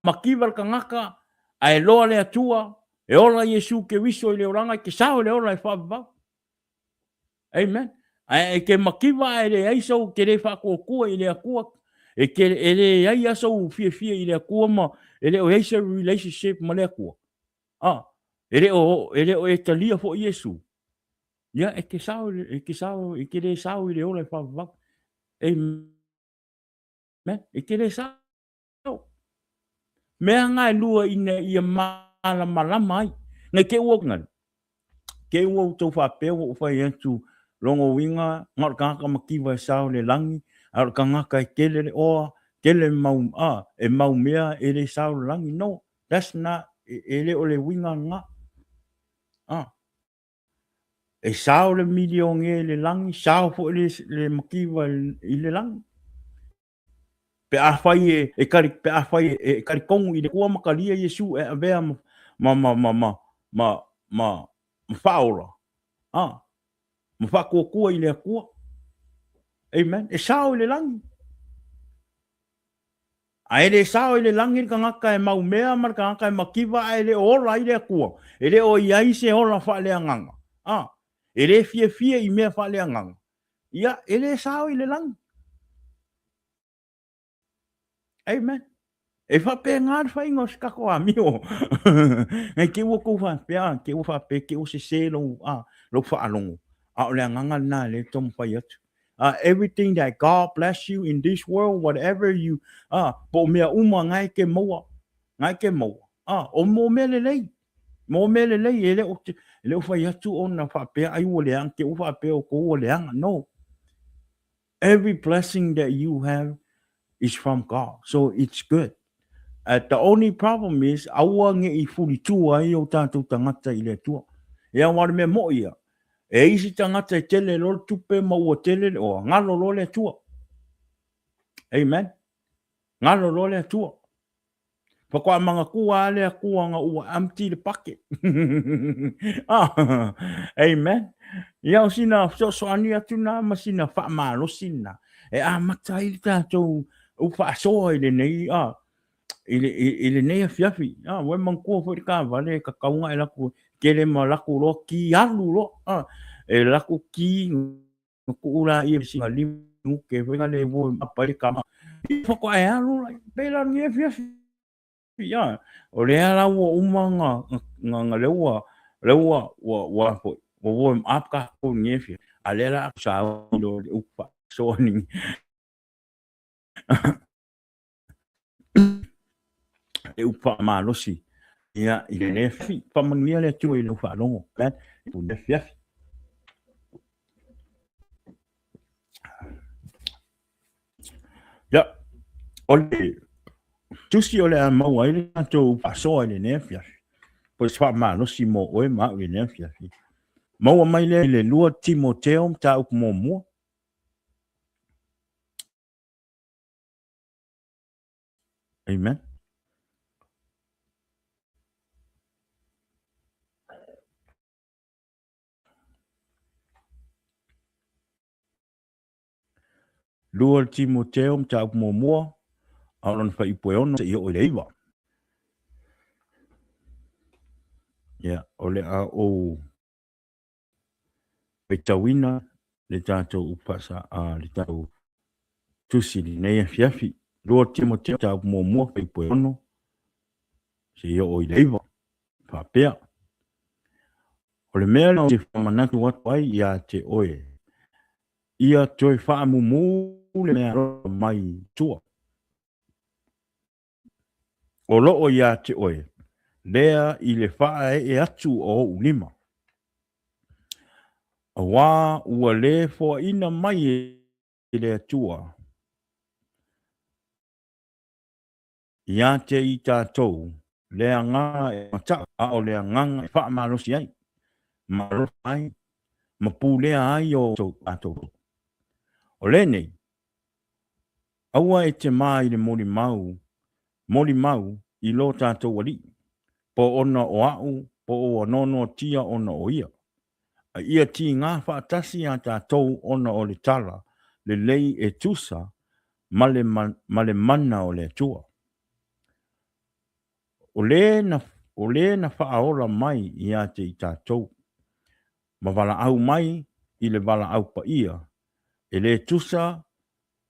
mativa le tagata, ae loa le Atua, e ola Iesu Keriso i le olaga, e te sao i le ola e faavavau. Amen. Ae e te mativa ae leai sou, te le faatuatua i le Atua, e, te, e leai a sou fiafia i le Atua ma e le o i ai se relationship ma le Atua. Ah, e le o, e le o e talia foi Iesu. Ia, e te sao, e te sao, e te le sao i le ola e faavavau. Amen. E te le sao. Mea nga e lua ina ia malamalama ai. Nei te ua ngani. Te ua outou faapea ua ou fai atu lona uiga na o le tagata mativa e sao i le lagi, a o le tagata e tele le oa, tele mau, a, e mau mea e le sao i le lagi. No, that's not, e le o le uiga lena. A, e sao le milionea i le lagi, sao foi le, le mativa i le lagi. Pe afai e, e kari, pe afai e, e talitonu i le Atua ma talia Iesu e avea ma, ma, ma, ma, ma, ma, ma, ma faaola, a, ma faatuatua i le Atua. Amen. E sao i le lagi. A e le sao i le lagi le tagata e mau mea ma le tagata e mativa ae le o ola ai le Atua, e le o i ai se ola faaleagaga. A, e le fiafia i mea faaleagaga. Ia, e le sao i le lagi. Amen. E faapena le faiga o se tatou amio. Nei te ua tou faapea, te ua faapea, te ua sese lou, a, lou faalogo. A o le agaga lena e le taumafai atu. Everything that God bless you in this world, whatever you, a, po o mea uma na e te maua, na e te maua. A, o mo mea lelei. Mo mea lelei, e le o, e le o fai atu ona faapea ai ua leaga, te ua faapea outou ua leaga. No. Every blessing that you have is from God. So it's good. The only problem is, aua ne i fulitua ai o tātou tagata i le Atua. E aua le mea mo'i ia. E isi tagata e tele loa le tupe ma ua tele le oa, galo loa le Atua. Amen. Galo loa le Atua. Faatoa manatua lava le Atua na ua empty le bucket. Ah, amen. Ia o sina fesoasoani atu na ma sina faamalosi na e amata ai le tatou u faasoa i lenei ah, i, le, i, i lenei afiafi. Ah, ua manatua foi le taavale e tatau ona e laku tele ma laku loa ki alu loa. Ah, e laku ki na tuu la ia sina limu ke foi na le ua mapa i le kama. I faatoa e alu la, pei la lenei afiafi. Ia, o lea la ua uma nga, nga, nga lea ua, lea ua, ua, ua foi, ua warm up kākou i lenei afiafi. A lea la a sauni loa i le upu faasoa ni. Le upu faamalosi ia i lenei afiafi. Faamanuia le Atua i lau faalogo. Amen. I lenei afiafi. Ia, o le tusi o le a maua ai le tatou faasoa i lenei afiafi, po o se faamalosi mo oe ma au i lenei afiafi. Maua mai lea i le 2 Timoteo mataupu muamua. Amen. 2 Timoteo mataupu muamua, a o lona fuaiupu e 6 seia oo i le 9. Ia, o le a ou faitauina le tatou upu faasa, a, le tatou tusi i lenei afiafi. 2 Timotea mataupu muamua fuaiupu e 6 seia oo i le 9, faapea, O le mea lea ou te faamanatu atu ai ia te oe, ia toe faamumu le mea alofa mai tua. O lo o ia te oe lea i le faaee atu o ou lima, auā ua le foaina mai e le Atua ia te i tatou le agaga e mataʻu, a o le agaga e faamalosi ai, ma alofa ai, ma pulea ai o tatou. O lenei, Aua e te mā i le molimau, molimau i lo tatou Alii, po ona o a'u po ua noanoatia ona o Ia. A ia tigā faatasi a tatou ona o le tala lelei e tusa ma le, ma le mana o le Atua. O le na, o le na faaola mai ia te i tatou, ma valaau mai i le valaau paia, e le tusa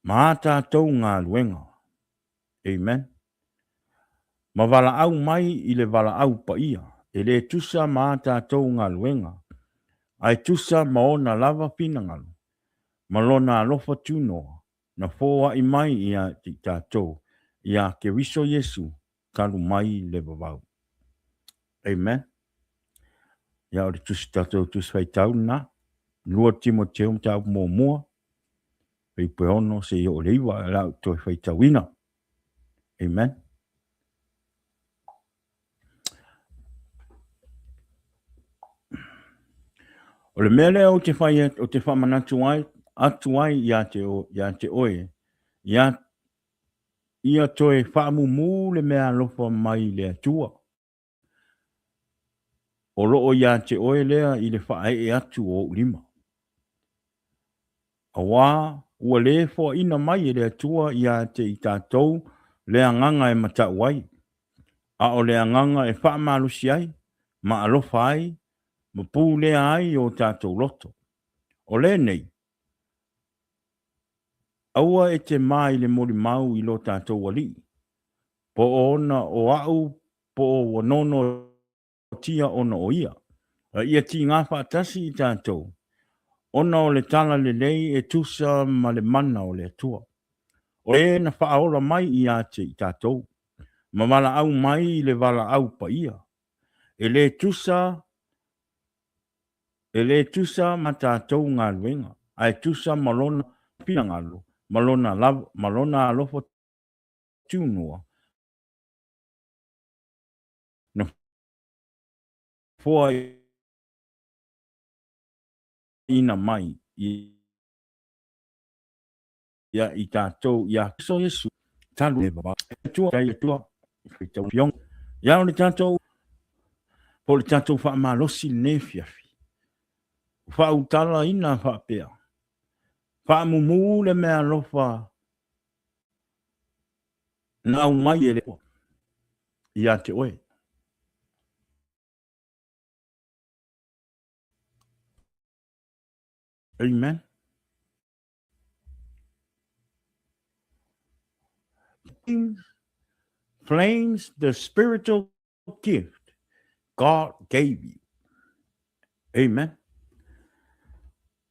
ma a tatou galuega. Amen. Ma valaau mai i le valaau paia, e le tusa ma a tatou galuega, ae tusa ma ona lava finagalo, ma lona alofa tunoa, na foai mai ia te i tatou, iā Keriso Iesu, talu mai le vavau. Amen. Ia o le tusi tatou tusi faitau lena. 2 Timoteo mataupu muamua, fuaiupu e 6 seia oo i le 9, la ou toe faitauina. Amen. O le mea lea ou te fai ou te faamanatu ai atu ai ia te, ia te oe, ia, ia toe faamumu le mea alofa mai le Atua. O lo o ia te oe lea i le faaee atu o ou lima. Auā ua le foaina mai e le Atua ia te i tatou le agaga e matau ai, a o le agaga e faamalosi ai, ma alofa ai, ma pulea ai o tatou loto. O lenei, aua e te mā i le molimau i lo tatou Alii, po o ona o a'u po o ua nonoatia ona o ia, a ia tigā faatasi i tatou, ona o le tala lelei e tusa ma le mana o le Atua, o e na faaola mai ia te i tatou, ma valaau mai i le valaau paia, e le tusa e le tusa ma tatou galuega, ae tusa ma lona finagalo ma lona lava ma lona alofa tunoa na foaiina mai ia i tatou ia Keriso Iesu talu le vavau. Atua i Atua faitau afioga. Ia o le tatou po o le tatou faamalosi lenei afiafi. Faautalaina faapea, faamumu le mea alofa na aumai e le Atua ia te oe. Amen. Flames the spiritual gift God gave you. Amen.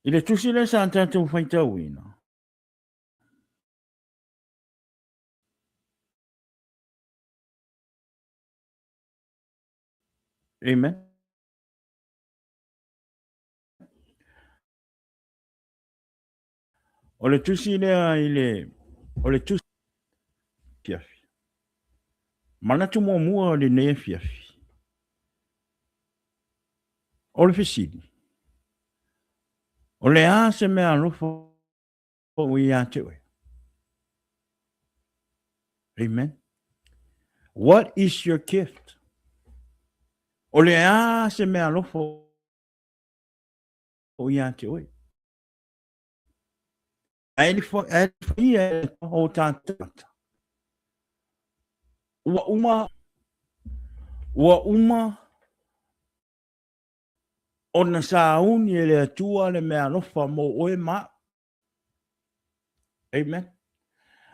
I le tusi lea sa tatou faitauina, Amen. O le tusi lea i le, o le tusi afiafi. Manatu muamua o lenei afiafi. O le fesili, o le a se mea alofa ua ia te oe? Amen. What is your gift? O le a se mea alofa ua ia te oe? Ae le whaia e o tātou. Ua uma, ua uma ona sauni e le Atua le mea alofa mo oe ma a'u. Amen.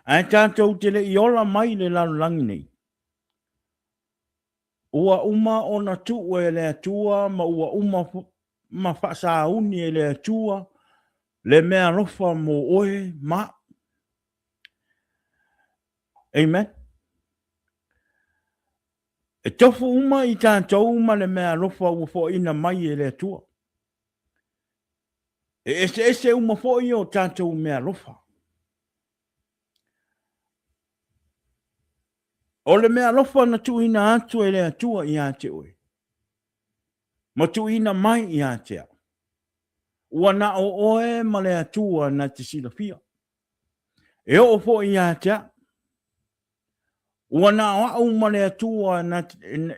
Ae tatou te le i ola mai le lalolagi nei, ua uma ona tuu e le Atua ma ua uma ma faasauni e le Atua le meaalofa mo oe ma a'u. Amen. E tofu uma i tatou ma le meaalofa ua foaina mai e le Atua. E eseese uma foi o tatou meaalofa. O le meaalofa na tuuina atu e le Atua ia te oe, ma tuuina mai ia te au, ua na o oe ma le Atua na te silafia. E oo foi ia te au, ua na o au ma le Atua na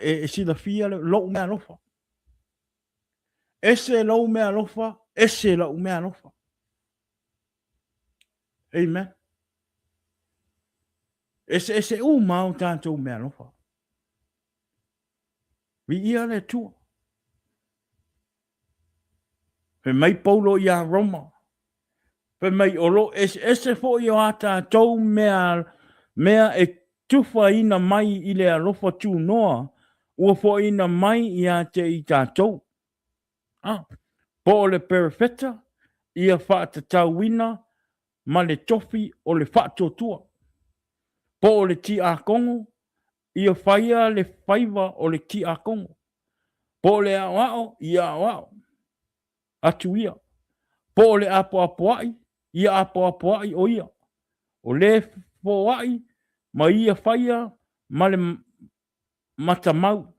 e silafia lou meaalofa. Ese lou meaalofa, ese lau meaalofa. Amen. Eseese uma o tatou meaalofa. Viia le Atua. Fai mai Paulo iā Roma, fai mai o lo o eseese foi o a tatou mea, mea e tufaina mai i le alofa tunoa ua foaina mai ia te i tatou. A, po o le perofeta ia faatatauina ma le tofi o le faatuatua, po o le tiakono ia faia le faiva o le tiakono, po o le aoao ia aoao atu ia, po o le apoapoai ia apoapoai o ia, o le foai ma ia faia ma le matamau,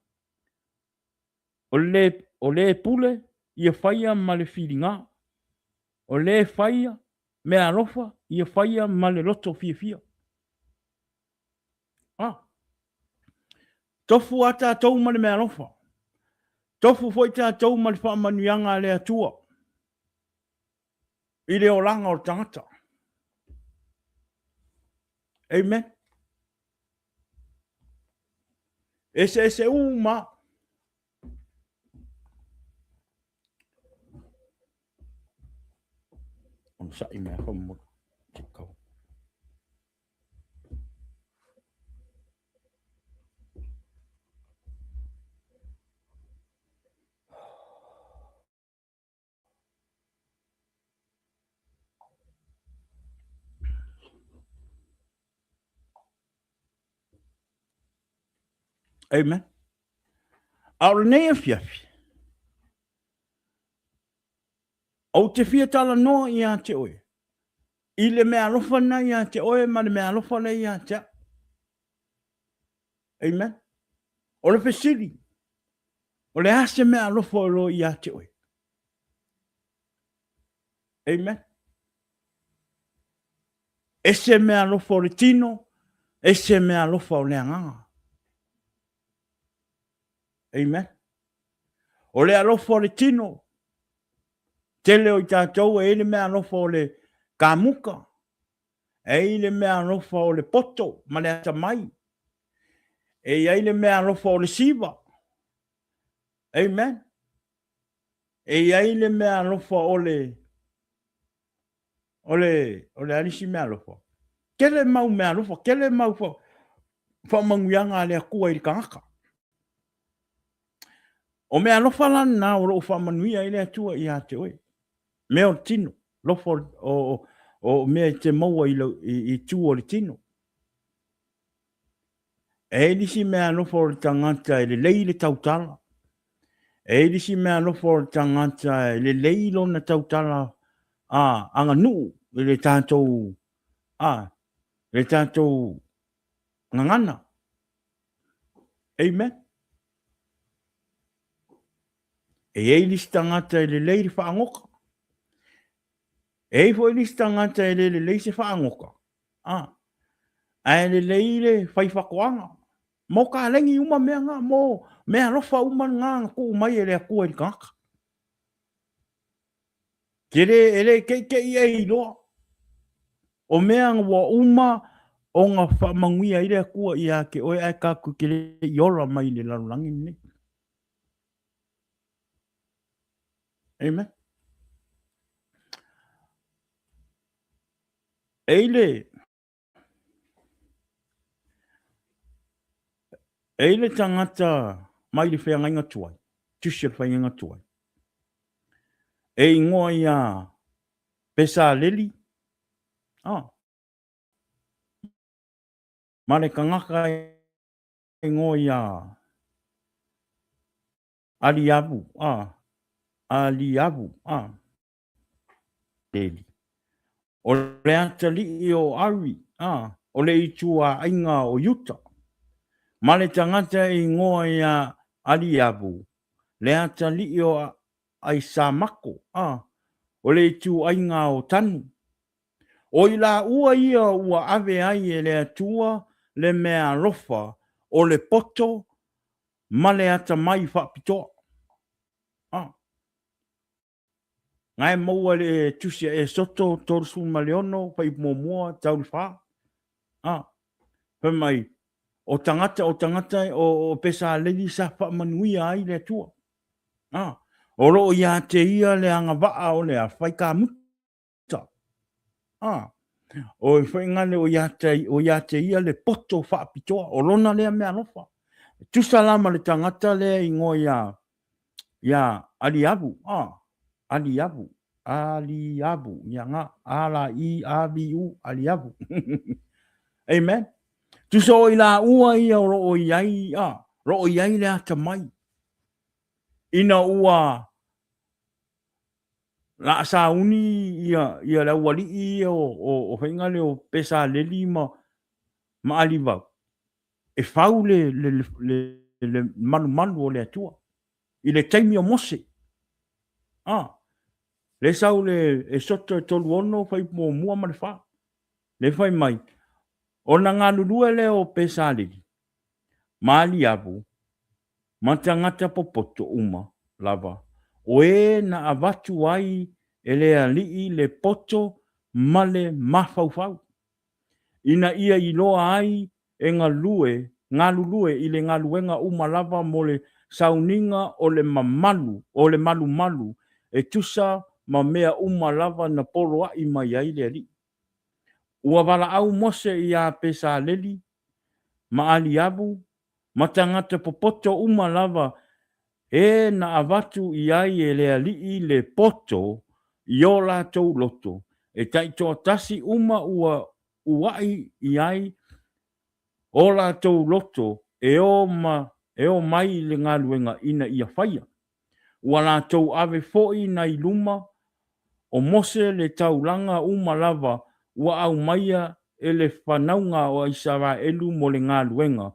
o le, o le pule ia faia ma le filiga, o le faia meaalofa ia faia ma le loto fiafia. Ah. Tofu a tatou ma le meaalofa. Tofu foi tatou ma le faamanuiaga a le Atua i le olaga o le tagata. Amen. Eseese uma. Onosai mea whamura. Te kau. Amen. A o lenei afiafi, ou te fia talanoa ia te oe, i le mea alofa lena ia te oe ma le mea alofa lea ia te au. Amen. O le fesili, o le a se mea alofa o lo ia te oe? Amen. Ese mea alofa o le tino, ese mea alofa o le agaga. Amen. O le alofa o le tino, tele o i tatou e i le mea alofa o le kamuka, e i le mea alofa o le poto ma le atamai, e i ai le mea alofa o le siva. Amen. E i ai le mea alofa o le o le o le a nisi mea alofa. Tele mau mea alofa, tele mau faamanuiaga a le Atua i le tagata. O mea alofa la lena o lo o faamanuia ai le Atua ia te oe. Mea o le tino, alofa o, o, o mea e te maua i, i, i tu o le tino. E i ai nisi mea alofa o le tagata e lelei le tautala. E i ai nisi mea alofa o le tagata e lelei lona tautala a aganuu i le tatou a le tatou gagana. Amen. E i ai nisi tagata e lelei le faagoka. E i ai foi nisi tagata e le lelei se faagoka. A, ae lelei le fai fatoaga. Mo kalegi uma mea na, mo mea alofa uma na na tuu mai e le Atua i le tagata. Ke le, e le keʻikeʻi e iloa. O mea ua uma ona faamanuia ai le Atua ia te oe ae tatou te le i ola mai i le lalolagi lenei. Amen. E i le... E i le tagata mai le feagaiga tuai, tusi o le faiga tuai, e igoa ia Pesaleli, ah, ma le tagata e igoa ia Aliavu, ah, Aliavu, ah. Leli. O le atalii o Ari, a, o le ituaiga o Iuta, ma le tagata e igoa ia Aliavu, le atalii o Aisamako, a, o le ituaiga o Tanu. O i laua ia ua ave ai e le Atua le meaalofa o le poto ma le atamai faapitoa. A. Na e maua i le Tusi a Esoto 36, fuaiupu muamua tau le 4. A, fai mai, o tagata, o tagata, o, o Pesaleli sa faamanuia ai le Atua. A, o lo o ia te ia le agavaa o le faikamuta. A, o e whaingale o ia te, o ia te ia le poto faapitoa, o lona lea mea alofa. Tusa la ma le tagata lea ingoa ia, ia Aliavu, a, Aliavu, Aliavu, ia nga, A la I A V U, Aliavu. Amen. Tusa o i la ua ia o loo i ai, a, loo i ai le atamai. Ina ua la sauni ia, ia le aualii ia o, o, o whainga le o Pesaleli ma, ma Alivau, e fau le, le, le, le malumalu o le Atua i le taimi o Mose. Ah, le sau le Esoto e 36 fuaiupu muamua ma le 4. Le fai mai, ona galulue lea o Pesaleli ma Aliavu ma tagata popoto uma lava, o e na avatu ai e le alii le poto ma le mafaufau. ina ia iloa ai e galue, galulue i le galuega uma lava mo le sauniga o le mamalu, o le malumalu e tusa ma mea uma lava na poloaʻi mai ai le Alii. Ua valaau Mose iā Pesaleli ma Aliavu ma tagata popoto uma lava e na avatu i ai e le Alii le poto i o latou loto, e taitoatasi uma ua uaʻi i ai o latou loto e o ma e o mai i le galuega ina ia faia. Ua latou ave foi nai luma o Mose le taulaga uma lava ua aumaia e le fanauga o Isaraelu mo le galuega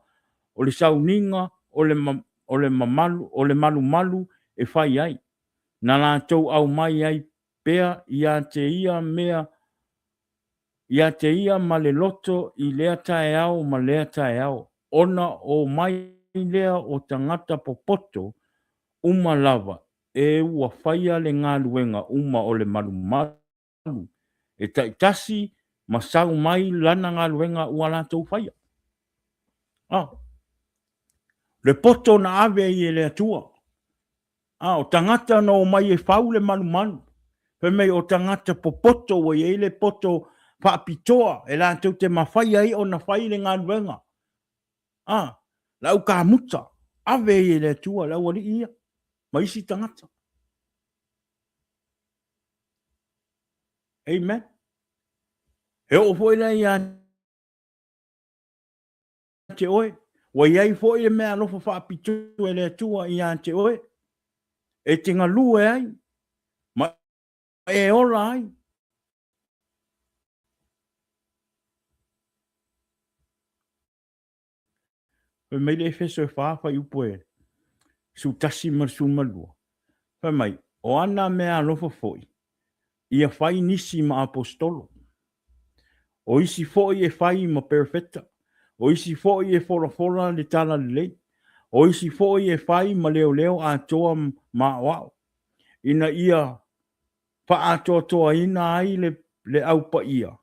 o le sauniga o le o le mamalu o le malumalu e fai ai, na latou aumai ai pea ia te ia mea ia te ia ma le loto i lea taeao ma lea taeao, ona o mai lea o tagata popoto uma lava e ua faia le galuega uma o le malumalu e taitasi ma sau mai lana galuega ua latou faia. Ah, le poto na ave ai e le Atua. Ah, o tagata na omai e fau le malumalu. Fai mai o tagata popoto ua i ai le poto faapitoa e latou te mafai ai ona fai le galuega. Ah, le au kamuta, ave ai e le Atua le aualii ia ma isi tagata. Amen. E oo foi lea ia te oe, ua i ai foi le mea alofa faapitoa e le Atua ia te oe, e te galue ai, ma e ola ai. Fai mai le Efeso e 4 fuaiupu e 11 ma le 12. Fai mai, o ana mea alofa foi, ia fai nisi ma aposetolo, o isi foi e fai ma perofeta, o isi foi e folafola le talalelei, o isi foi e fai ma leoleo atoa ma aoao, ina ia faaatoatoaina ai le, le au paia,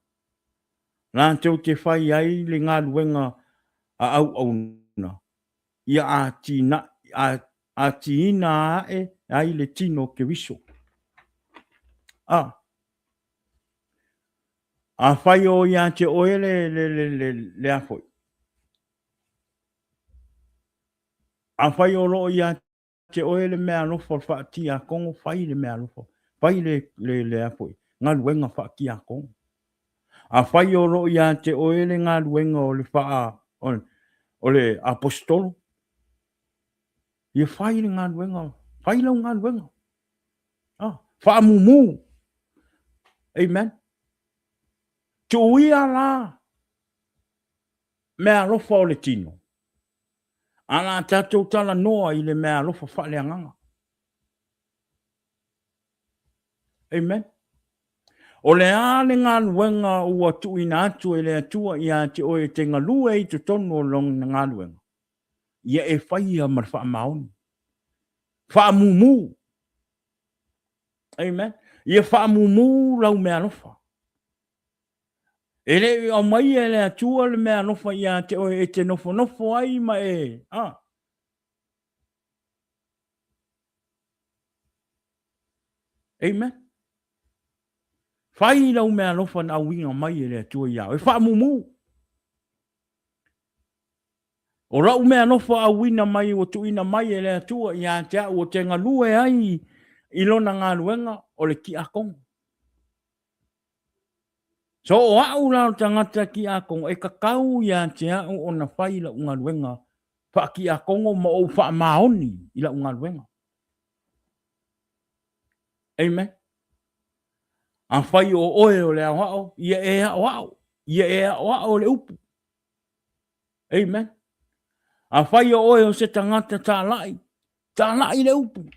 latou te fai ai le galuega a auauna, ia atiina ae ai le tino o Keriso. A. Afai o ia te oe le, le, le, le, le a foi. Afai o lo o ia te oe le mea alofa o le faatiakono, fai le mea alofa, fai le, le, le a foi, galuega faatiakono. Afai o lo o ia te oe le galuega o le faa, o, o le aposetolo, ia fai le galuega, fai lau galuega. Ah, faamumu. Amen. Tuuia la mea alofa o le tino, a la tatou talanoa i le mea alofa faaleagaga. Amen. O le a le galuega ua tuuina atu e le Atua ia te oe e te galue i totonu o lona galuega, ia e faia ma le faamaoni. Faamumu. Amen. Ia faamumu lau meaalofa. E le i aumaia e le Atua le mea alofa ia te oe e te nofonofo ai ma e, a. Amen. Fai lau mea alofa na auina mai e le Atua ia oe. Faamumu. O lau mea alofa auina mai ua tuuina mai e le Atua ia te au o te galue ai i lona galuega o le tiakono. So o au la o le tagata tiakono e tatau ia te au ona fai lau galuega faatiakono ma ou faamaoni i lau galuega. Amen. Afai o oe o le aoao, ia e aoao, ia e aoao le upu. Amen. Afai o oe o se tagata talai, talai le upu.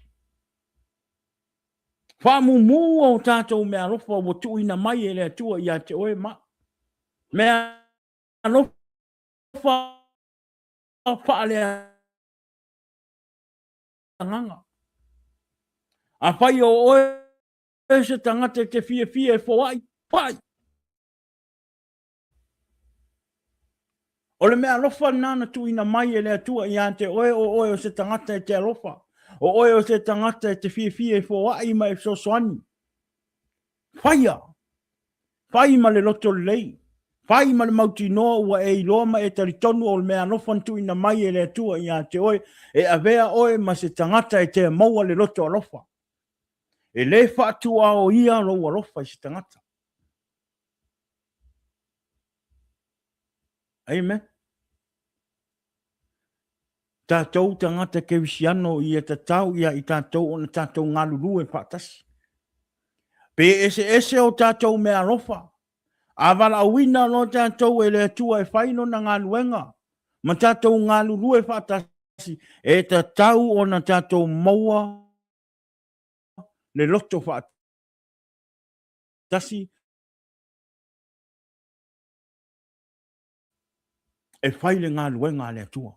Faamumu o tatou meaalofa ua tuuina mai e le Atua ia te oe ma meaalofa faaleagaga. Afai o oe se tagata e te fiafia e foai, foai. O le mea alofa lena na tuuina mai e le Atua ia te oe, o oe o se tagata e te alofa, o oe o se tagata e te fiafia e foai ma e fesoasoani. Faia! Fai ma le loto lelei. Fai ma le mautinoa ua e iloa ma e talitonu o le mea alofa na tuuina mai e le Atua ia te oe, e avea oe ma se tagata e te maua le loto alofa. E le faatuaoia lou alofa i se tagata. Amen. Tatou tagata kerisiano ia tatau ia i tatou ona tatou galulue faatasi. Pe eseese o tatou mea alofa, a valaauina loa tatou e le Atua e fai lona galuega, ma tatou galulue faatasi, e tatau ona tatou maua le loto faatasi e fai le galuega a le Atua.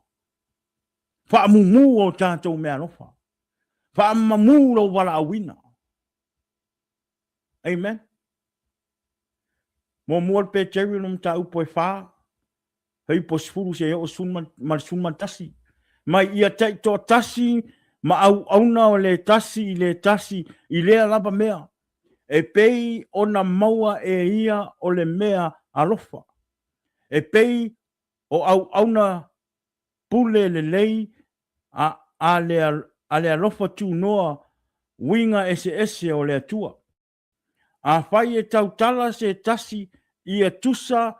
Faamumu o tatou meaalofa. Faamamu lou valaauina. Amen. Muamua le Peteru le mataupu e fa, faipo 10 se oo ma le 11. Mai ia taitoatasi ma auauna o le tasi i le tasi i lea lava mea. E pei ona maua e ia o le mea alofa. E pei o auauna pule lelei a, a, le, a le alofa tunoa uiga eseese o le Atua. Afai e tautala se tasi ia tusa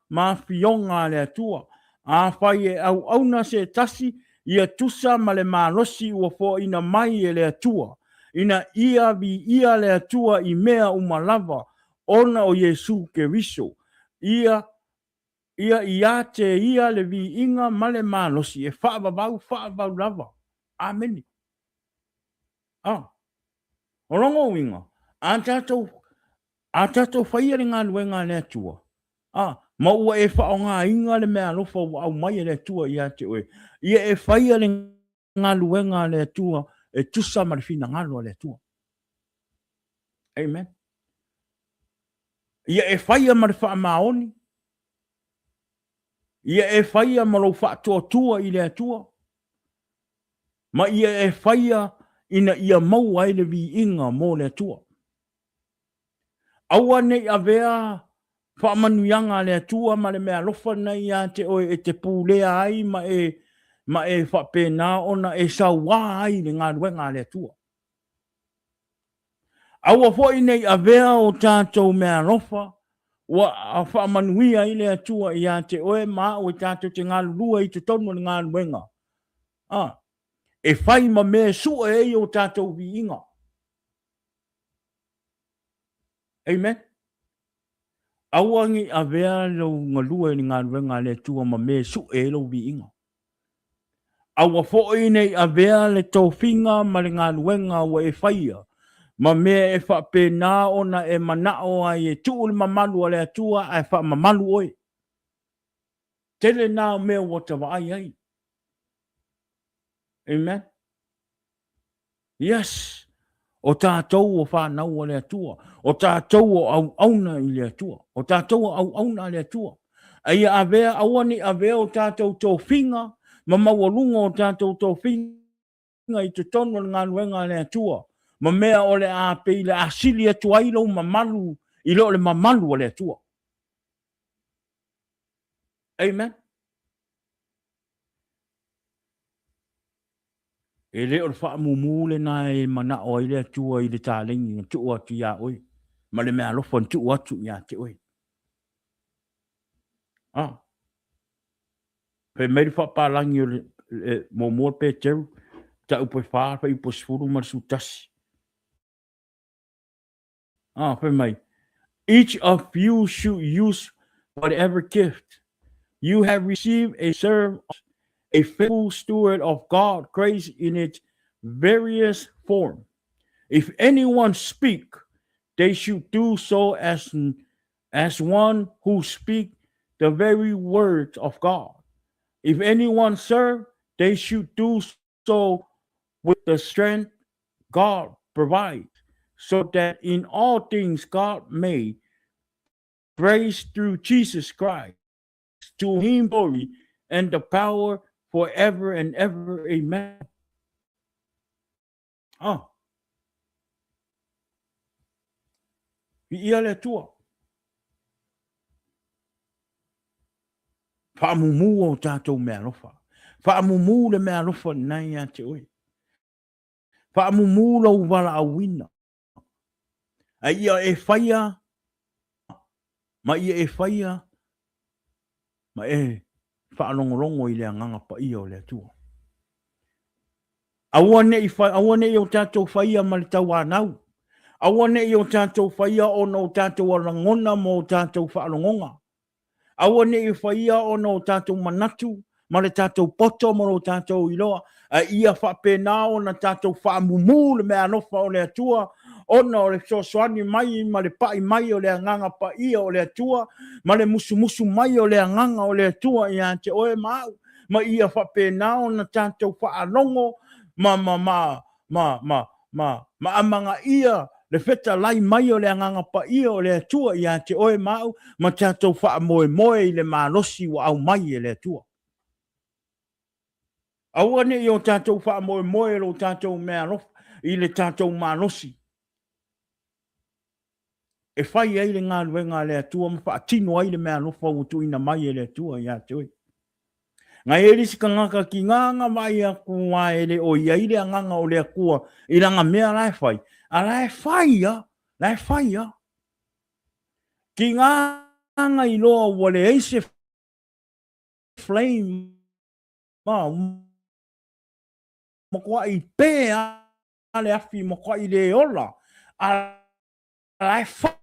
ma afioga a le Atua. Afai e auauna se tasi, ia tusa ma le malosi ua foaina mai e le Atua, ina ia viia le Atua i mea uma lava, ona o Iesu Keriso. Ia, ia ia te ia le viiga ma le malosi e faavavau faavavau lava. Amene. A. O lona uiga, a tatou A tatou faia le galuega a le Atua, a, ma ua e faaaogaina le meaalofa ua aumai e le Atua ia te oe, ia e faia le galuega a le Atua e tusa ma le finagalo a le Atua. Amen. Ia e faia ma le faamaoni, ia e faia ma lou faatuatua i le Atua, ma ia e faia ina ia maua ai le viiga mo le Atua. Aua ne i avea faamanuiaga a le Atua ma le meaalofa lena ia te oe e te pulea ai ma e, ma e faapena ona e sauā ai i le galuega a le Atua. Aua foi ne i avea o tatou meaalofa ua faamanuia ai le Atua ia te oe ma au e tatou te galulue i totonu o le galuega, a, e fai ma mea e sue ai o tatou viiga. Amen. Aua ne i avea lou galue i le galuega a le Atua ma mea e sue ai lou viiga. Aua foi ne i avea le tofiga ma le galuega ua e faia ma mea e faapena ona e manao ai e tuu le mamalu a le Atua ae faamamalu oe. Tele na o mea ua ta vaai ai. Amen. Yes, o tatou o fanau a le Atua, o tatou o auauna i le Atua, o tatou o auauna a le Atua. A ia avea, aua ne i avea o tatou tofiga ma maualuga o tatou tofiga i totonu o le galuega a le Atua, ma mea o le a pei le a sili atu ai lou mamalu i lo le mamalu a le Atua. Amen. E le o le faamumu lena e manao ai le Atua i le taleni na tuu atu iā oe, ma le meaalofa na tuu atu iā te oe. Ah. Fai mai le faapalagi o le, le muamua Peteru, mataupu e 4, fuaiupu e 10 ma le 11. Ah, fai mai, Each of you should use whatever gift you have received a serve a faithful steward of God grace in its various form. If anyone speak, they should do so as as one who speak the very words of God. If anyone serve, they should do so with the strength God provides, so that in all things God may praise through Jesus Christ. To him glory and the power forever and ever. Amen. Ah. Viia le Atua. Faamumu o tatou meaalofa. Faamumu le meaalofa lena ia te oe. Faamumu lou valaauina. A ia e faia, ma ia e faia, ma e faalogologo i le Agaga Paia o le Atua. Aua ne i, aua ne i o tatou faia ma le tauanau. Aua ne i o tatou faia ona o tatou lagona ma o tatou faalogoga. Aua ne i faia ona o tatou manatu ma le tatou poto ma lo tatou iloa, a ia faapena ona tatou faamumu le meaalofa o le Atua, ona o le fesoasoani mai ma le pai mai o le Agaga Paia o le Atua, ma le musumusu mai o le Agaga o le Atua ia te oe ma au, ma ia faapena ona tatou faalogo ma, ma, ma, ma, ma, ma, ma amanaia le fetalai mai o le Agaga Paia o le Atua ia te oe ma au, ma tatou faamoemoe i le malosi ua aumai e le Atua. Aua ne i o tatou faamoemoe i lo tatou meaalofa, i le tatou malosi e fai ai le galuega a le Atua ma faatino ai le meaalofa ua tuuina mai e le Atua ia te oe. Na i ai le isi tagata ki nga vaai atu a e le o i ai le agaga o le Atua i lana mea la e fai, a la e fai a, la e fai a. Ki nga iloa ua leai se flame ma matuai pe a le afi matuai le ola, a la e fai.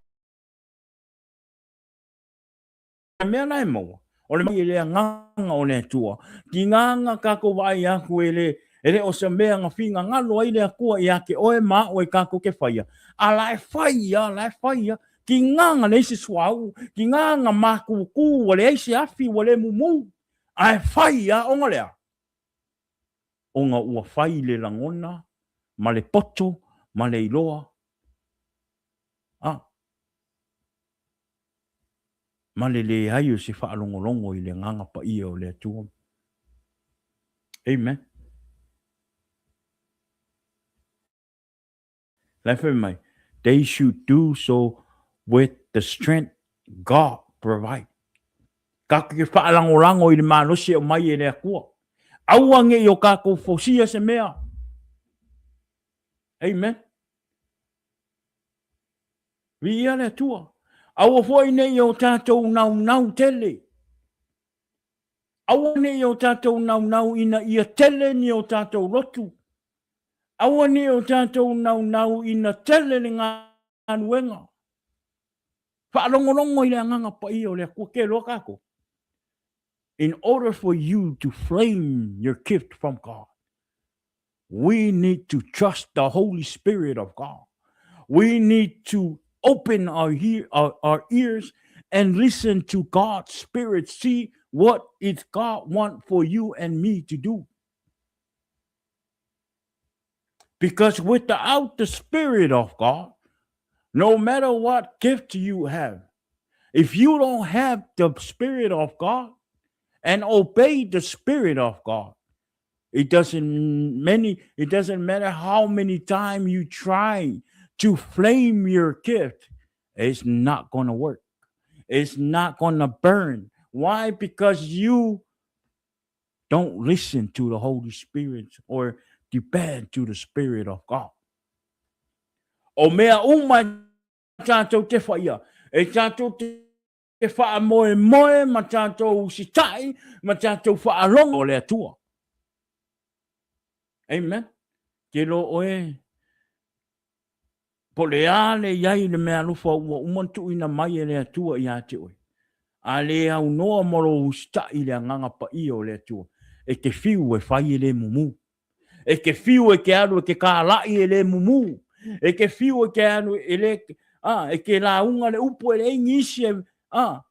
Le mea la e maua, o le mai e le agaga o le Atua. Tiga na tatou vaai atu e le, e le o se mea na finagalo ai le Atua ia te oe ma a'u e tatou te faia, a la e fai a, la e fai a. Tiga na leai se suauu, tiga na matutu ua leai se afi ua le mumu, ae fai a, ona le a? Ona ua fai le lagona ma le poto ma le iloa. A. Ma le leai o se faalogologo i le Agaga Paia o le Atua. Amen. La e fai mai, they should do so with the strength God provide. Tatou te faalagolago i le malosi e aumai e le Atua. Aua ne i o kākou fosia se mea. Amen. Viia le Atua. Aua foi ne i o tātou naunau tele. Aua ne i o tātou naunau ina ia tele ni o tātou lotu. Aua ne i o tātou naunau ina tele le galuega. Faalogologo i le Agaga Paia o le Atua, ke loa kākou. In order for you to flame your gift from God, we need to trust the Holy Spirit of God. We need to open our, hear, our, our ears and listen to God's Spirit, see what is God want for you and me to do. Because without the Spirit of God, no matter what gift you have, if you don't have the Spirit of God and obey the Spirit of God, it doesn't many it doesn't matter how many times you try to flame your gift, it's not going to work. It's not going to burn. Why? Because you don't listen to the Holy Spirit or depend to the Spirit of God. O mea uma e tātou te whaia, e tātou te whaamoemoe ma tātou usitai, ma tātou whaalongo o le Atua. Amen. Te lo oe, Po le a le i ai le mea alofa ua uma ona tuuina mai e le Atua iā te oe, a le aunoa ma lou usitaʻi i le Agaga Paia o le Atua, e te fiu e fai e le mumu. E te fiu e te alu e te kālaʻi e le mumu. E te fiu e te alu e le, a, e te lauga le upu e leai nisi e, a,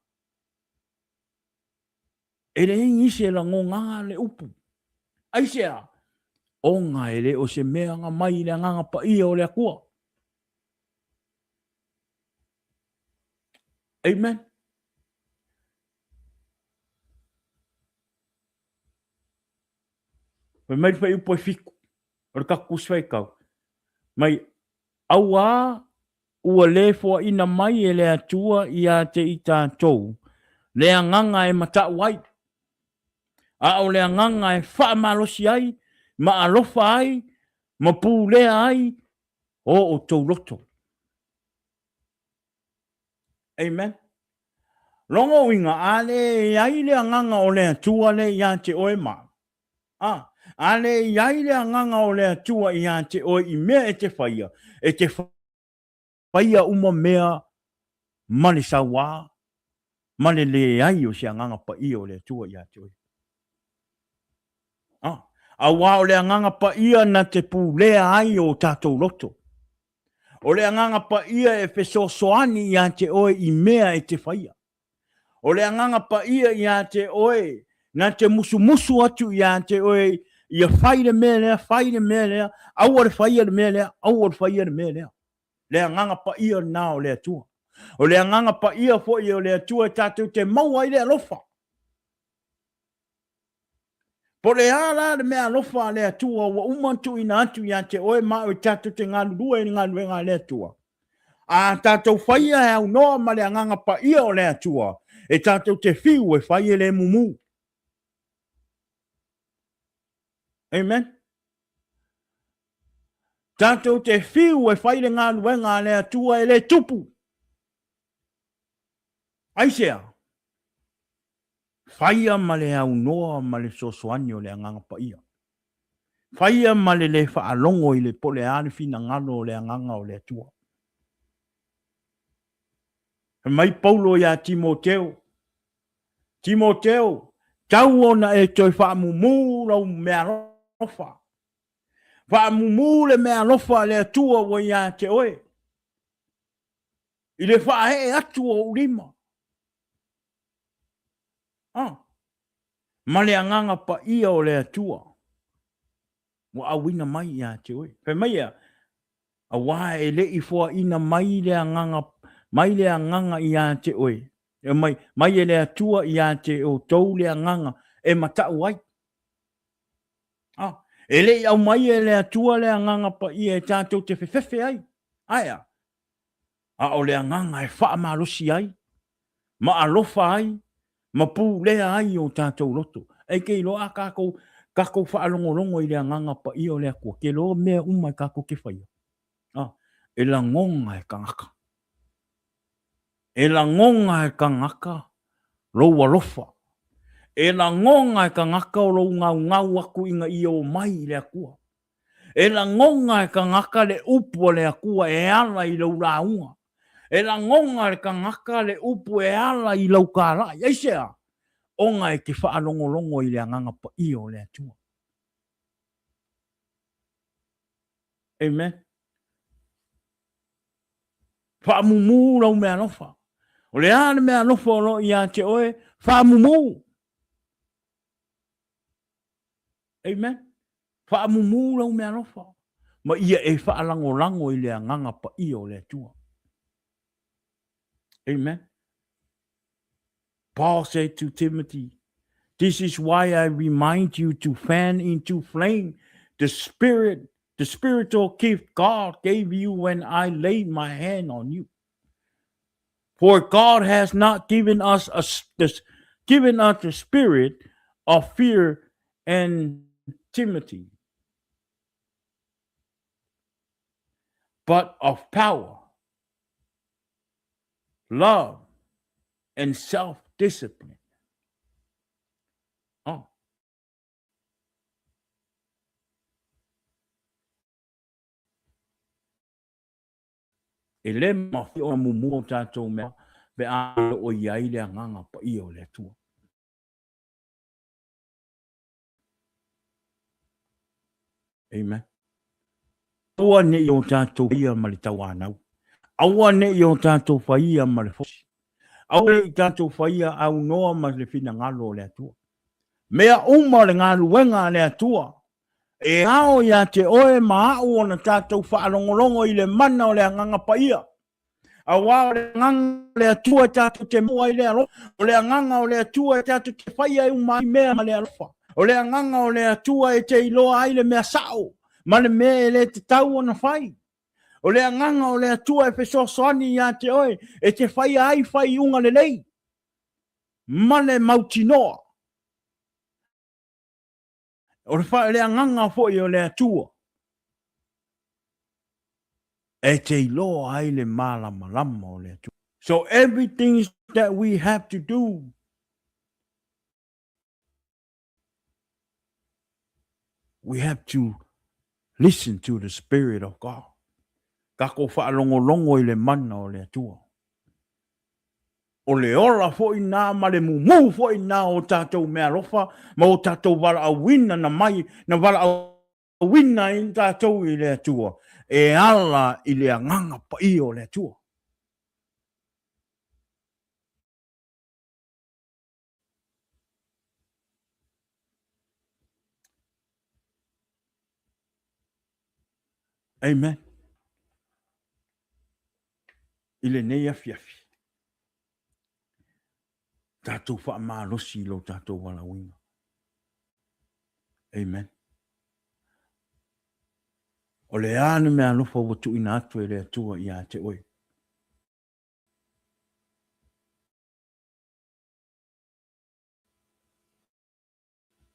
E leai nisi e lagona le upu. Aisea? Ona e le o se mea na mai i le Agaga Paia o le Atua. Amen. Fai mai le fuaiupu e fiku, o le tatou Tusi Faitau, mai auā Ua le foaina mai e le Atua iā te i tātou le agaga e mataʻu ai, a o le agaga e faamalosi ai, ma alofa ai, ma pulea ai o outou loto. Amen. Lona uiga, a le i ai le agaga o le Atua le iā te oe ma, a, a le i ai le agaga o le Atua iā te oe i mea e te whaia, e te whaia uma mea ma le sauā, ma le leai o se agaga paia o le Atua iā te oe. A, auā o le agaga paia na te pulea ai o tātou loto. O le agaga paia e fesoasoani iā te oe i mea e te whaia. O le agaga paia iā te oe, na te musumusu atu iā te oe, ia whai le mea lea, whai le mea lea, aua le whaia le mea lea, aua le whaia le mea lea. Le agaga paia lena o le Atua. O le agaga paia foi o le Atua e tātou te maua ai le alofa. Po le a la le mea alofa a le Atua ua uma ona tuuina atu iā te oe ma au e tātou te galulue i le galuega a le Atua. A tātou whaia e aunoa ma le agaga paia o le Atua, e tātou te whiu e whai e le mumu. Amen. Tātou te whiu e whai le galuega a le Atua e le tupu. Aisea? Whaia ma le aunoa ma le fesoasoani o le Agaga Paia. Whaia ma le le whaalogo i le po le a le finagalo o le Agaga o le Atua. Fai mai Paulo iā Timoteo, Timoteo, tau ona e toe faamumū lau meaalofa. Faamumū le meaalofa a le Atua ua iā te oe, i le faaee atu o ou lima. Ah, ma le agaga paia o le Atua ua auina mai iā te oe. Fai mai ea, auā e le i foaina mai le agaga, mai le agaga iā te oe, e mai, mai e le Atua iā te outou le agaga e mataʻu ai. Ah, e le i aumai e le Atua le agaga paia e tātou te fefefe ai. Aea, a o le agaga e faamalosi ai, ma alofa ai, ma pulea ai o tātou loto. E ke iloa a kākou, Tatou faalogologo i le Agaga Paia o le Atua, te iloa mea uma e tatou te faia, a, e lagona e tagata. E lagona e tagata lou alofa. E lagona e tagata o lou gaugau atu ina ia omai i le Atua. E lagona e tagata le upu a le Atua e ala i lau lauga. E lagona e tagata le upu e ala i lau talai. Aisea? Ona e te faalogologo i le Agaga Paia o le Atua. Amen. Faamumu lau meaalofa. O le a le meaalofa o lo o ia te oe? Faamumu. Amen. Faamumu lau meaalofa. Ma ia e faalagolago i le Agaga Paia o le Atua. Amen. Paul said to Timothy, This is why I remind you to fan into flame the spirit, the spiritual gift God gave you when I laid my hand on you. For God has not given us a, this, given us the spirit of fear and timidity, but of power, love, and self-discipline. Oh. E le mafai ona mumu o tatou mea pe a o i ai le Agaga Paia o le Atua. Amen. Aua ne i o tatou faia ma le tauanau. Aua ne i o tatou faia ma le fosi. Aua ne i tatou faia aunoa ma le finagalo o le Atua. Mea uma o le galuega a le Atua, e ao ia te oe ma a'u ona tatou faalogologo i le mana o le Agaga Paia. Aua o le Agaga o le Atua e tatou te maua ai le alofa. O le Agaga o le Atua e tatou te faia ai uma ai mea ma le alofa. O le Agaga o le Atua e te iloa ai le mea sa'o ma le mea e le tatau ona fai. O le Agaga o le Atua e fesoasoani ia te oe e te faia ai faaiuga lelei ma le mautinoa. O le Agaga foi o le Atua e te iloa ai le malamalama o le Atua. So everything that we have to do, we have to listen to the Spirit of God. Tatou faalogologo i le mana o le Atua. O le ola foi na ma le mumu foi na o tatou mealofa ma o tatou valaauina na mai, na valaauina ai tatou i le Atua, e ala i le Agaga Paia o le Atua. Amen. I lenei afiafi, tatou faamalosi i lo tatou valaauina. Amen. O le a le mea alofa ua tuuina atu e le Atua ia te oe?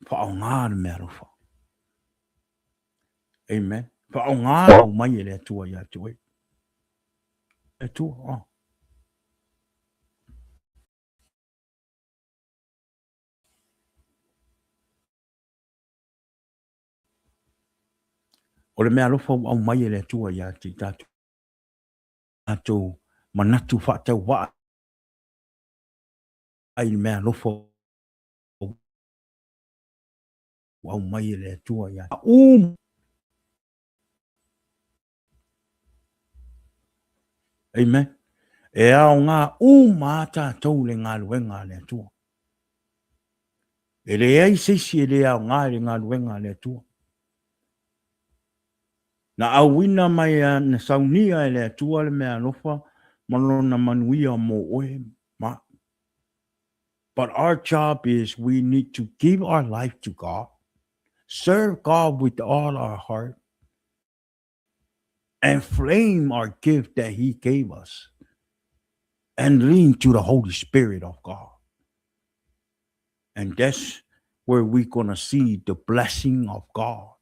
Faaaoga le mea alofa. Amen. Faaaoga au mai e le Atua ia te oe. Atua, oh. O le mea alofa ua aumai e le Atua ia te tatou tatou manatu faatauvaa i le mea alofa ua aumai e le Atua ia uma. Amen. E aoga uma a tatou le galuega a le Atua. E leai se isi e le aoga i le galuega a le Atua. Na auina mai a, na saunia e le Atua le mea alofa ma lona manuia mo oe ma a'u. But our job is we need to give our life to God, serve God with all our heart, and flame our gift that He gave us, and lean to the Holy Spirit of God. And that's where we gonna see the blessing of God,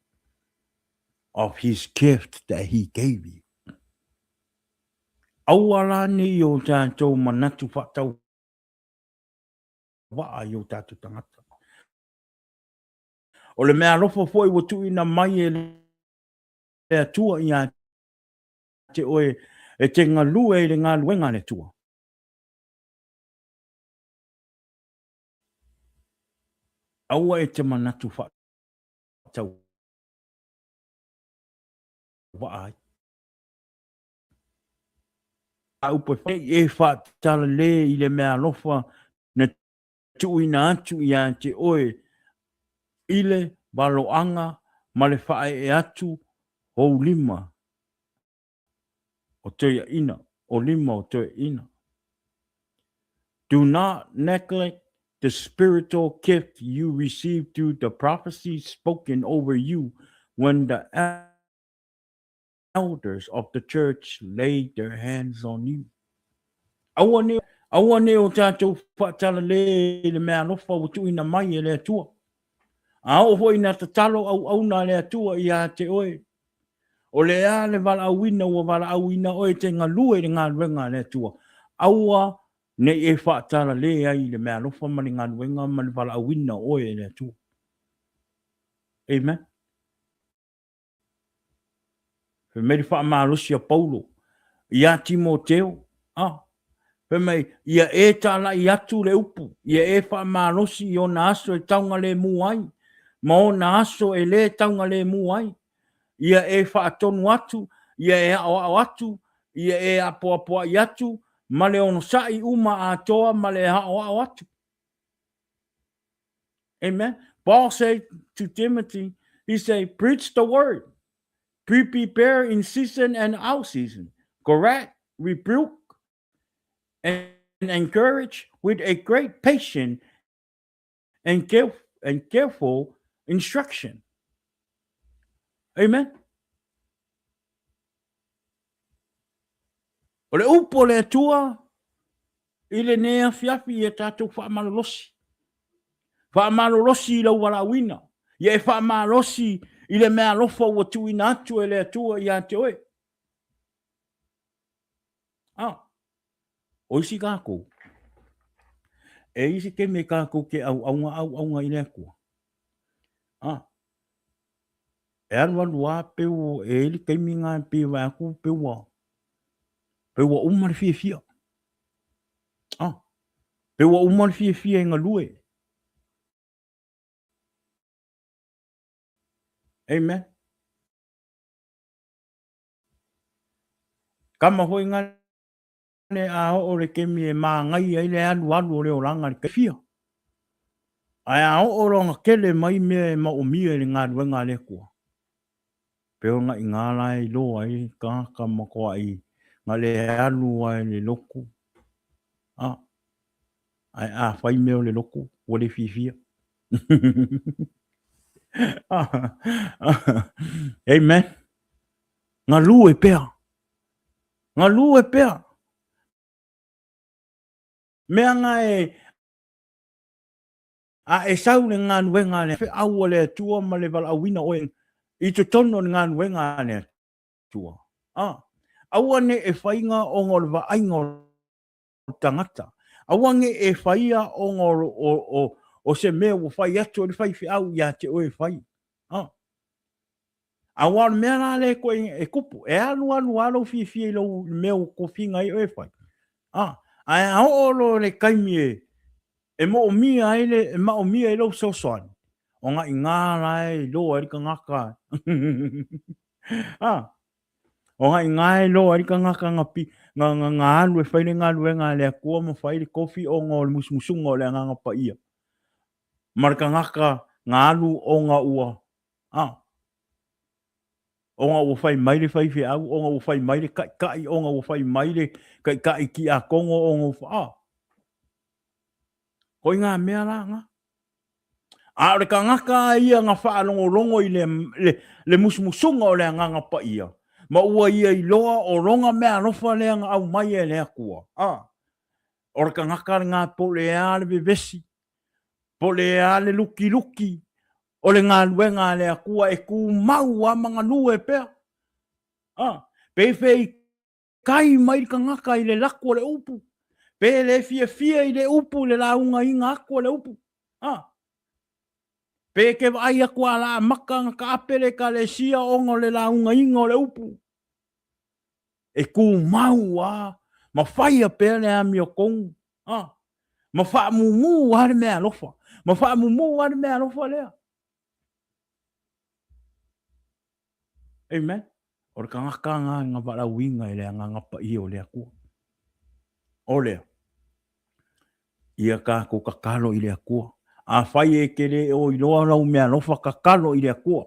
of his gift that he gave you. Aua rānei i ō tātou manatu whatauvaa i ō tātou tangata. O le mea alofa foi ua tuuina mai e le Atua ia te oe e te galue i le galuega a le Atua. Aua e te manatu whaatauvaa ai. A upu e whai e whaatalale i le mea alofa na tuuina atu ia te oe i le valoaga ma le whaaee atu hou lima o toeaina, o lima o toeaina. Do not neglect the spiritual gift you received through the prophecy spoken over you when the elders of the church laid their hands on you. Aua ne, aua ne o tātou whaatalale i le mea alofa ua tuuina mai e le Atua. A oo foi na tatalo auauna a le Atua ia te oe. O le a le valaauina ua valaauina oe te galue i le galuega a le Atua. Aua ne i e faatalale ai i le meaalofa ma le galuega ma le valaauina o oe e le Atua. Amen. Fai mai le faamalosi a Paulo iā Timoteo, a, fai mai, ia e tāla'i atu le upu, ia e faamalosi i ona aso e taugalemu ai, ma ona aso e lē taugalemu ai, ia e faatonu atu, ia e aʻoaʻo atu, ia e apoapoaʻi atu, ma le onosaʻi uma atoa ma le aʻoaʻo atu. Amen. Paul said to Timothy, he said, preach the word. Be prepared in season and out season. Correct, rebuke, and encourage with a great patience and, care, and careful instruction. Amen. O le upu o le Atua i lenei afiafi ia tatou faamalolosi. Faamalolosi i lau valaauina. Ia e faamalosi i le mea alofa ua tuuina atu e le Atua ia te oe. Ah, o isi kākou, e isi taimi e kākou ke auaunga auaunga i le Atua. Ah, e alualu a peu e i le taimi ngā pei vae aku pe ua, pe ua uma le fiafia. Ah, pe ua uma le fiafia e galue. Amen. Kama foi ngā le a oo le kemi e māngai ai le alualu o le olaga le fia. Ae a oo loa kele mai mea e maomia i le galuega a le Atua, pe o ngaʻi ngā la e iloa ai tagata ma koaʻi nga le alu ai le lotu, a, ae a fai mea o le lotu, ua le fiafia. Amen. Galue pea. Galue pea. Mea nga e a e sau le galuega a le feau a le Atua ma le valaauina oe i totonu o le galuega a le Atua. A, aua ne e faiga ona o le vaaiga o tagata. Aua ne e faia ona o, o, o, o se mea ua fai atu e le faifeau ia te oe e fai. A. Aua o le mea la lea koe e kupu, e alu alu a lou fiafia i lou mea ua kofiga ai oe e fai. A, ae a oo loa le taimi e, e moomia ai le, e maomia ai lou fesoasoani, o nga i ngā la e iloa ai le tagata. A, O nga i ngā e iloa ai le tagata nga, pi, nga, nga, nga alu e fai le galuega a le Atua ma fai le kofi ona o le musumusuga o le Agaga Paia. Ma le tagata nga alu ona ua, a, ona ua fai mai le faifeau, ona ua fai mai le taʻitaʻi, ona ua fai mai le taʻitaʻi tiakono, ona ua, a. Ko i ngā mea la nga. A o le tagata a ia na faalogologo i le, le, le musumusuga o le Agaga Paia, ma ua ia iloa o lona meaalofa lea na aumai e le Atua. A, o le tagata lena po o le a le vevesi. Po o le a le lukiluki o le galuega a le Atua e tumau a ma galue pea. A, pe fei kai mai le tagata i le lako o le upu, pe le fiafia i le upu i le laugaina atu o le upu. A, pe ke vaai atu a la amata ona taape le Ekalesia ona o le laugaina o le upu. E tumau a ma faia pea le amiotonu, a, ma faamumu lava le meaalofa, ma faamumu lava le meaalofa lea. Amen. O le tagata lena na valaauina e le Agaga Paia o le Atua. O lea, ia tatou tatalo i le Atua. Afai e te le o iloa lau meaalofa, tatalo i le Atua.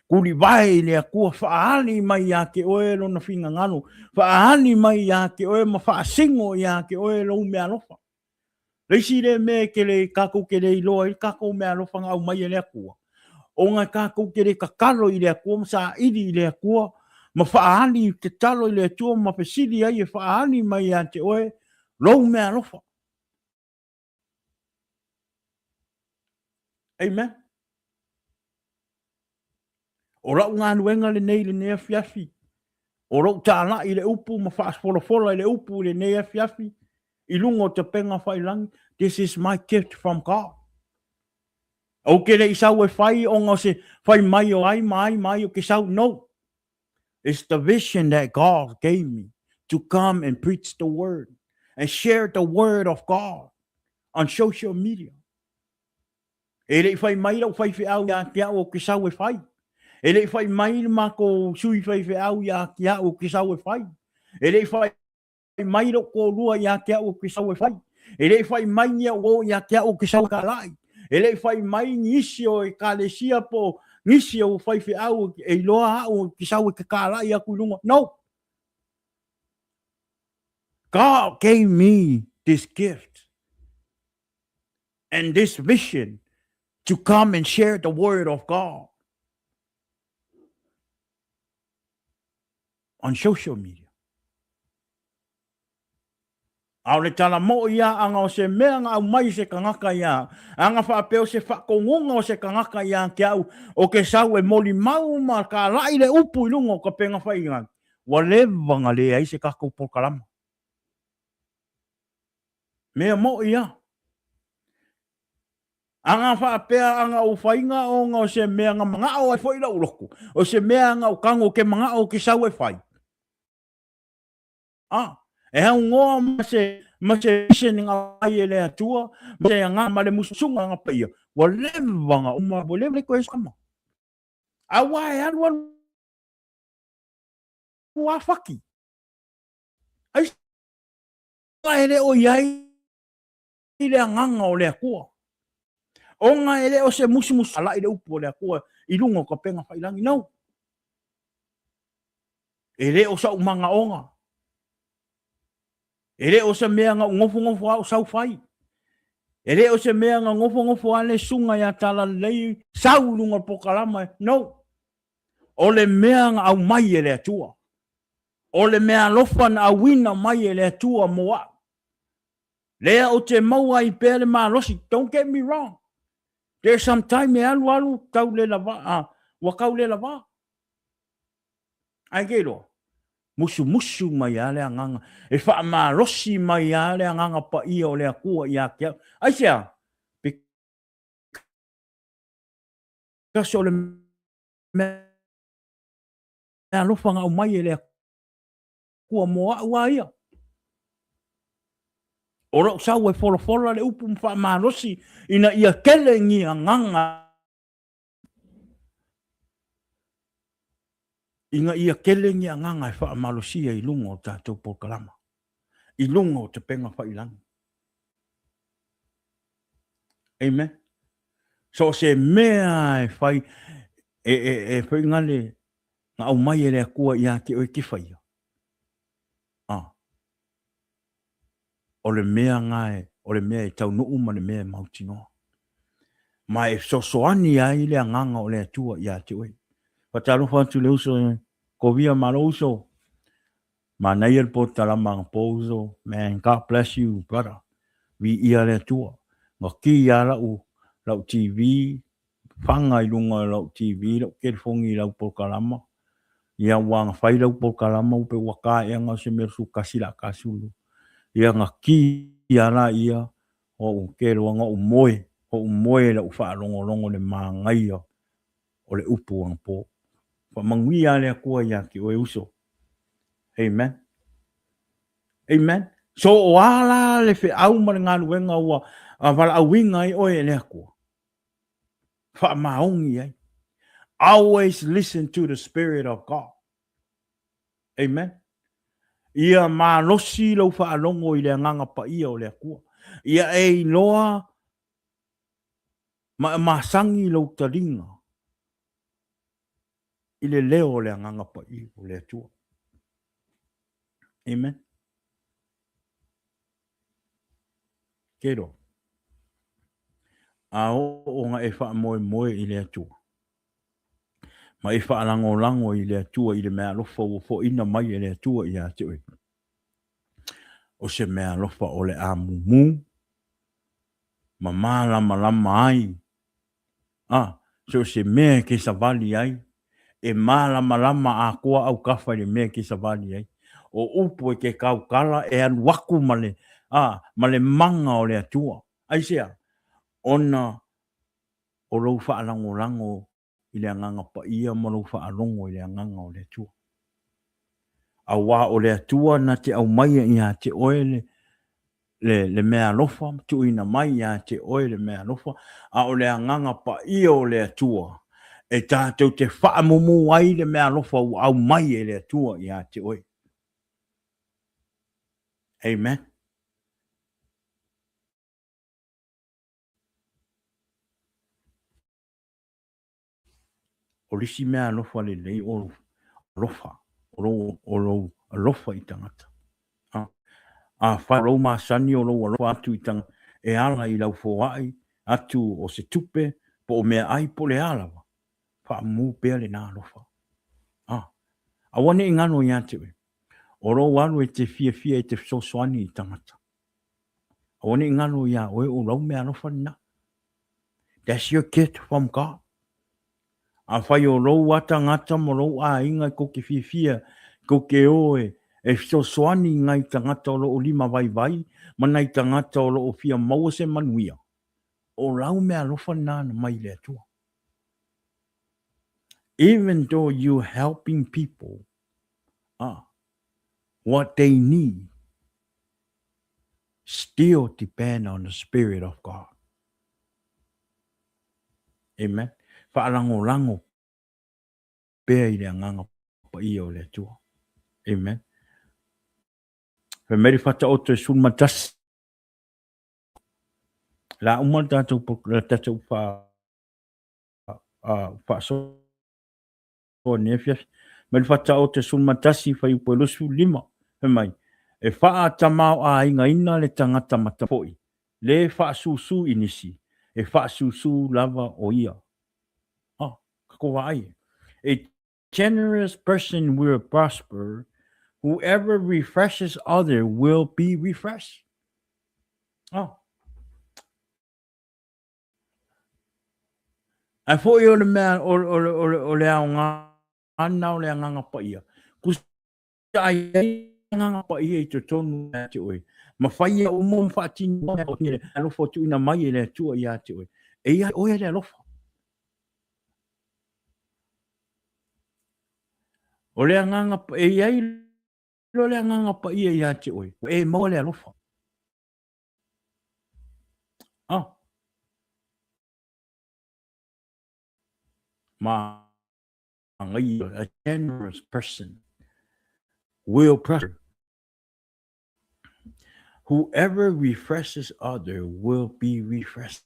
Tulivae i le Atua, faaali mai ia te oe lona finagalo, faaali mai ia te oe ma faasino ia te oe lou meaalofa. Le isi lea mea e te le, tatou te le iloa ai le tatou meaalofa na aumai e le Atua, ona tatou te le tatalo i le Atua ma saili i le Atua ma faaali tatalo i le Atua ma fesili ai e faaali mai ia te oe lou meaalofa. Amen. O lau galuega lenei i lenei afiafi, o lou talai i le upu ma faafolafola i le upu i lenei afiafi, i luga o tapega failangi, this is my gift from God. Ou te le i sau e fai ona o se fai mai o ai ma ai ma ai o ke sau. No. It's the vision that God gave me to come and preach the word and share the word of God on social media. E le i fai mai lau faifeau ia te au o ke sau e fai. E le i fai mai le matou sui faifeau ia te au o ke sau e fai. E le i fai mai lou toalua ia te au o ke sau e fai. E le i fai mai ni au o ia te au o ke sau e kalai. E le i fai mai ni isi o ekalesia po nisi o faifeau e iloa au o ke sau e ke kalai aku i luga. No! God gave me this gift and this vision to come and share the word of God on social media. A o le tala moʻo ia aga o se mea na aumai se kanaka ia, aga faapea o se faatonuga o se kanaka ia te au, o ke sau e molimau ma kalaʻi le upu i luga o ka pega faiga, ua leva na leai se tatou polokalama. Mea moʻo ia. Aga faapea aga ou faiga ona o se mea na manaʻo ai foi loʻu loto, o se mea aga ou tago ke manaʻo ke sau e fai. A, e aunoa ma se, ma se mission na aumai e le Atua, ma se agaga ma le musuga aga paia, ua leva na uma, ua leva le toe sama. Aua e alualu a faki. Ai e le o i ai le agaga o le Atua. Ona e le o se musumusu alaʻi le upu o le Atua i luga o ka pega failangi. No. E le o sa'u magaoga. E le o se mea na ou nofonofo a o sau fai. E le o se mea na nofonofo a le susuga ia Talalelei sau i luga o le polokalama. No. O le mea na aumai e le Atua. O le mea alofa na auina mai e le Atua mo a'u. Lea ou te maua ai pea le malosi. Don't get me wrong. There's some time e alu alu tau le lava, ua tau le lava. Ae ke iloa, musumusu mai a le agaga, e faamalosi mai a le agaga paia o le Atua ia te au. Aisea? Because o le mea alofa na aumai e le Atua mo a'u a ia. O lo'u sau e folafola le upu ma faamalosi ina ia tele ni agaga ina ia tele ni agaga e faamalosia i luga o tatou polokalama, i luga o tapega failangi. Amen. So o se mea e fai, e, e, e whaingale na aumai e le Atua ia te oe te whaia. Ah. O le mea nga e, o le mea e taunuu ma le mea e mautinoa. Ma e fesoasoani ai le agaga o le Atua ia te oe. Faatalofa atu le uso e Kovia malo uso. Manaia le polokalama anapo uso. Man, God bless you brother. Viia le Atua. Na ki a lau, lau TV, faga i luga o lau TV lau telefoni i lau polokalama. Ia aua na fai lau polokalama ua pei ua ta ea na o se mea 11 la ta 12. Ia na ki a la ia o ke loa na ou moe, ou moe lau faalogologo le manaia o le upu anapo. Faamanuia le Atua ia te oe uso. Amen. Amen. So o a la le feau ma le galuega ua valaauina ai oe e le Atua? Faamaoni ai. Always listen to the Spirit of God. Amen. Ia malosi lou faalogo i le agaga paia o le Atua. Ia e iloa ma e masani lou taliga i le leo o le agaga paia o le Atua. Amen. Kero. A oo na e faamoemoe i le Atua, ma e faalagolago i le Atua i le meaalofa ua foaina mai e le Atua ia te oe, o se meaalofa o le a mumu ma malamalama ai, a, so o se mea e ke savali ai, e malamalama atoa autafa i le mea e ke savali ai. O upu e ke tautala e alu aku ma le, a, ma le maga o le Atua. Aisea? Ona o lou faalagolago i le Agaga Paia ma lou faalogo i le Agaga o le Atua. Auā o le Atua na te aumaia ia te oe le, le, le meaalofa, ma tuuina mai ia te oe le meaalofa, a o le Agaga Paia o le Atua, e tatou te faamumu ai le meaalofa ua aumai e le Atua ia te oe. Amen. O le isi mea alofa lelei o lou alofa, o lou, o lou alofa i tagata. A, afai o lou masani o lou alofa atu i tagata e ala i lau foai atu o se tupe po o meaai po o le a lava, faamumu pea lena alofa. A, aua ne i galo ia te oe, o lou alu e te fiafia e te fesoasoani i tagata. Aua ne i galo iā oe o lau meaalofa lena. That's your gift from God. Afai o lou a tagata ma lou aiga kou te fiafia, kou te o e, e fesoasoani i nai tagata o loo lima vaivai ma nai tagata o loo fia maua se manuia, o lau meaalofa lena na mai le Atua. Even though you helping people, what they need, still depend on the Spirit of God. Amen. Faalagolago pea i le agaga paia o le Atua. Amen. Fai mai le Faataoto e 11. La uma le tatou, le tatou fa, faasoa nei afiafi. Mai le Faataoto e 11 fuaiupu e 25, fai mai, E faatamaoaigaina le tagata mata foi, le faasusu i nisi, e faasusu lava o ia. Oh, ka ko vaai e. A generous person will prosper, whoever refreshes other will be refreshed. Oh. Ae foi o le mea, o, o, o, o le aoga na o le agaga paia. Kusa ai ai agaga paia i totonu ia te oe. Ma whaia uma ma whaatino mea o le alofa o tuuina mai e le Atua ia te oe. E ia oe le alofa. O le agaga, e iai lo le agaga paia ia te oe. E maua le alofa. Oh. Ma a generous person will prosper. Whoever refreshes other will be refreshed.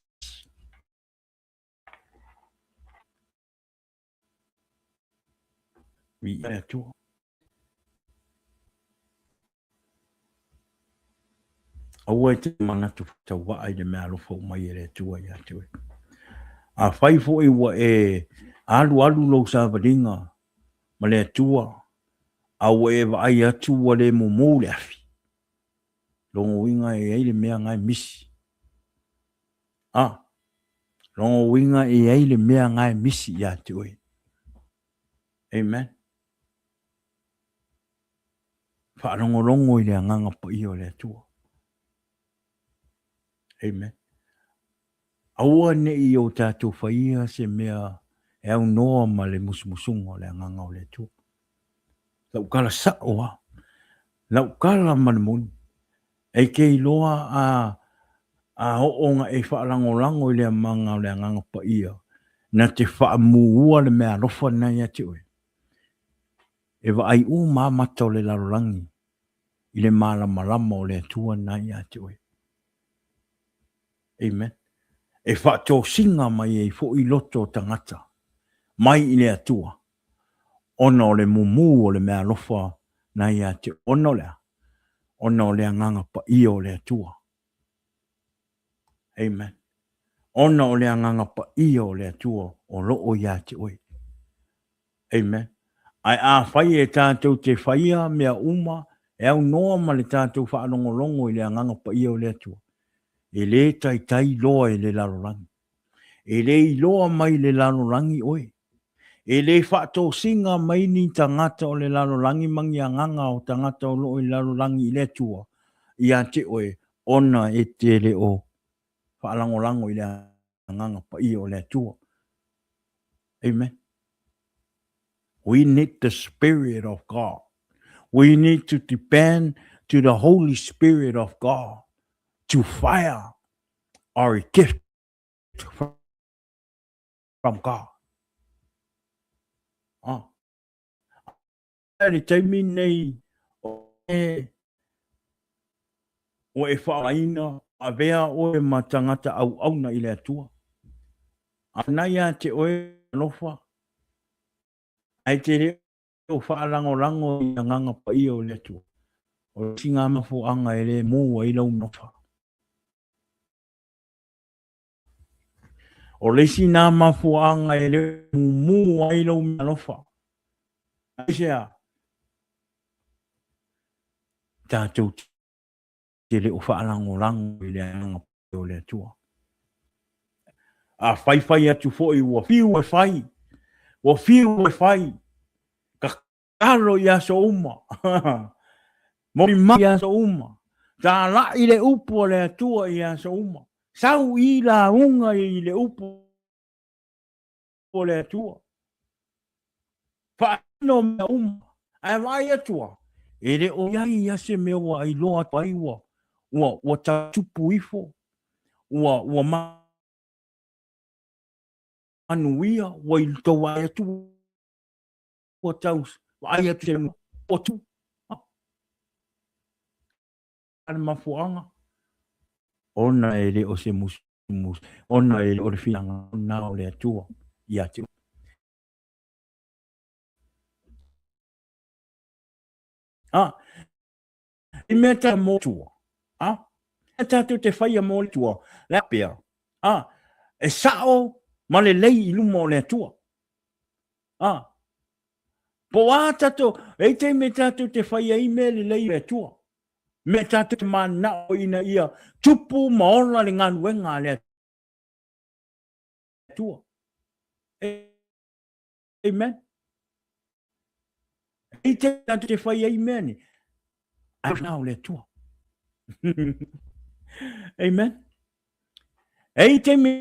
Viia le Atua. Aua e te manatu whakatauaa i le mea alofa ua mai e le Atua ia te oe. Afai foi ua e alualu lou savaliga ma le Atua, a ua e vaai atu ua le mumu le afi, lona uiga e i ai le mea na e misi. A. Lona uiga e i ai le mea na e misi ia te oe. Amen. Faalogologo i le Agaga Paia o le Atua. Amen. Aua ne i o tatou faia se mea e aunoa ma le musumusuga o le Agaga o le Atua. Lau tala sao lava. Lau tala ma le moni. E te iloa a a oo ona e faalagolago i le amaga o le Agaga Paia, na te faamua le mea alofa lena ia te oe. E vaai uma lava mata o le lalolagi i le malamalama o le Atua lena ia te oe. Amen. E faatosina mai ai foi loto o tagata mai i le Atua, ona o le mumu o le mea alofa na ia te ona o le a? Ona o le Agaga Paia o le Atua. Amen. Ona o le Agaga Paia o le Atua o lo o ia te oe. Amen. Ae afai e tatou te faia mea uma e aunoa ma le tatou faalogologo i le Agaga Paia o le Atua, e le taitai loa e le lalolagi. E le iloa mai le lalolagi oe. E le faatosina mai ni tagata o le lalolagi ma ni agaga o tagata o lo o i le lalolagi i le Atua ia te oe, ona e te le o faalagolago i le Agaga Paia o le Atua. Amen. We need the Spirit of God. We need to depend to the Holy Spirit of God to fire our gift from God. Ah. Le taimi nei o e o e whaalaina avea oe ma tangata auauna i le Atua. A na ia te oe alofa, ae te le o whaalangolago i agaga paia o le Atua. O le isi ngā mafuaanga e le mū ai lau nofa. O le isi nā mafuaaga e le mumu ai lou mea alofa. Aisea? Tatou te le o faalagolago i le agaga o le Atua. A faifai atu foi ua fiu e fai, ua fiu e fai, ka Tatalo i aso uma. Molimau i aso uma. Talai le upu a le Atua i aso uma. Sau i lauga i le upu a le Atua. Faatino mea uma. Ae vaai atu lava, e le o i ai ia se mea ua iloa atu ai ua, ua, ua tatupu ifo, ua, ua manuia, ua i tou vaai atu ua tau vaai atu se ua tu a le mafuaaga ona e le o se musumusu ona e le o le finagalo na o le Atua ia te A, i mea ta mō tua. A, e tātou te whaia mō le tua, le apea. A, e sao ma le lei i luma o le Atua. A, po a tātou, e te me tātou te whaia i mea le lei o le Atua. Me tātou te manao ina ia tupu ma ola le ngaluega a le Atua. Amen. I te tātou te whai ai mea ni. Ai nā o le Atua. Amen. Ei te me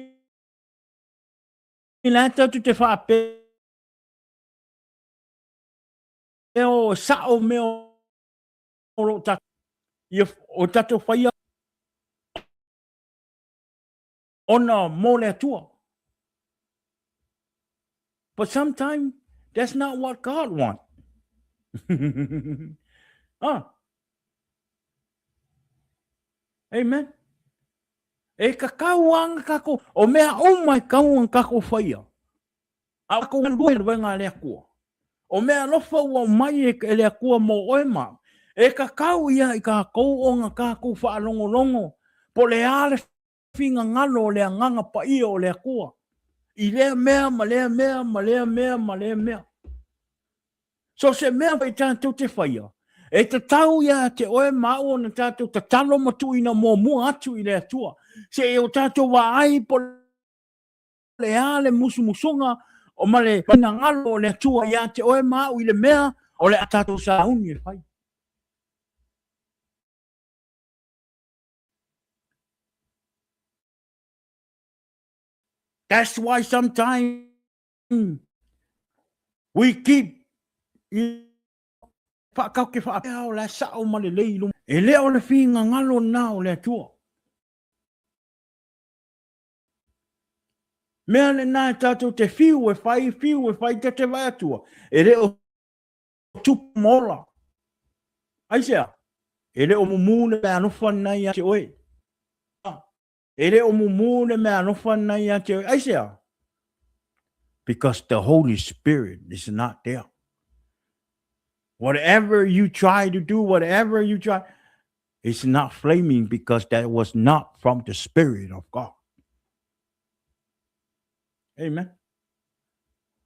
la tātou te whaape o sao me o ro ta ia o tātou whaia ona mō le Atua. But sometimes that's not what God want. ah. Amen. E ka kau anga kako, o mea uma e kau anga kako whaia. A ko lue lue le akua. O mea alofa ua mai e le Akua mō oe ma au. E kakau ia i kākou o nga kākou whaalongolongo, po le a le fingangalo o le agaga paia o le Akua, i lea mea ma lea mea ma lea mea ma lea mea. So se mea foi tātou te whaia, e tatau ia te oe ma au ona tātou tatalo ma tuuina muamua atu i le Atua, se i o tātou vaai po. le a le musumusuga o ma le finagalo o le Atua ia te oe ma au i le mea o le a tatou sauni e fai. That's why sometimes we keep faakau ke faapea o la sao ma lelei i luma. E le o le figagalo lena o le Atua. Mea lena e tatou te fiu e fai, fiu e fai, ta te vaai atua, e le o tupu ma ola. Aisea? E le o mumu le mea alofa lena ia te oe. E le o mumu le mea alofa lena ia te oe. Aisea? Because the Holy Spirit is not there. Whatever you try to do, whatever you try, it's not flaming because that was not from the Spirit of God. Amen.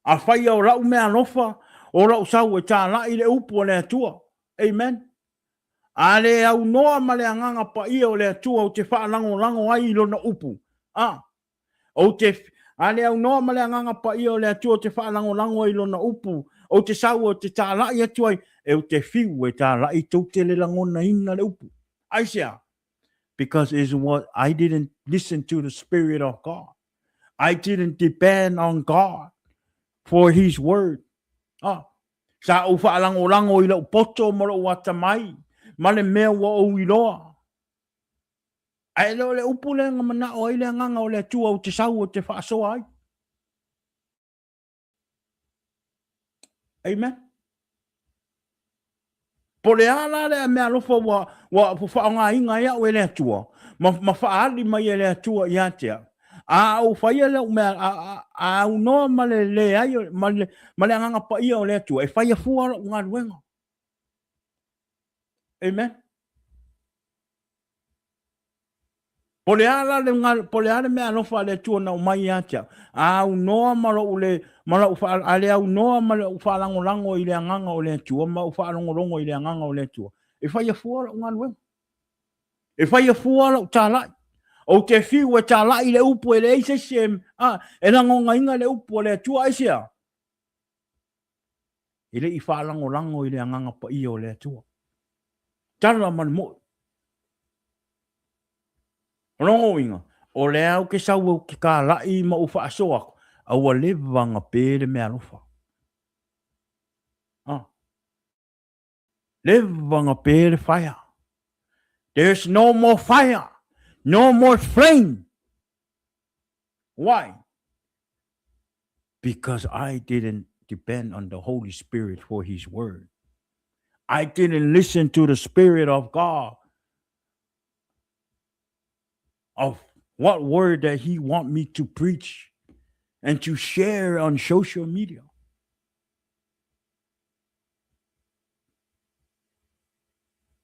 A whai o lau mea alofa, o lau sau e tālai le upu o le Atua. Amen. A le aunoa ma le agaga paia o le Atua ou te faalagolago ai i lona upu. A, ou te, a le aunoa ma le agaga paia o le Atua ou te faalagolago ai i lona upu, ou te sau ou te tālai atu ai, e ou te fiu e tālai tou te le lagonaina le upu. Aisea? Because is what I didn't listen to the Spirit of God. I didn't depend on God for His word. Ah, Sa ou faalagolago i lou poto ma lou atamai, ma le mea ua ou iloa. Ae le o le upu lea na manao ai le agaga o le Atua ou te sau ou te faasoa ai. Amen. Po le a la le mea alofa ua, ua faaaogaina ai au e le Atua, ma, ma faaali mai e le Atua ia te au. A ou faia lau mea, a, a, a aunoa ma le leai, ma le, ma le agaga paia o le Atua, e faia fua lou galuega. Amen. Po le a la le, po le a le mea alofa a le Atua na aumai ia te au, a aunoa ma lou le, ma lou wha, a le aunoa ma lou whaalagolago i le agaga o le Atua, ma ou whaalogologo i le agaga o le Atua, e faia fua lou galuega. E faia fua lou tālai. Ou te fiu e tālai le upu e leai se isi e, a, e lagonaina le upu a le Atua, aisea? E le i whaalagolago i le agaga paia o le Atua. Tala ma le moʻi. O lona uiga, o le au ke sau au ke kālaʻi ma ou faasoa aku, a ua leva na pē le mea alofa. Ah. Leva na pē le fire. There's no more fire, no more flame. Why? Because I didn't depend on the Holy Spirit for His word. I didn't listen to the Spirit of God of what word that He want me to preach and to share on social media.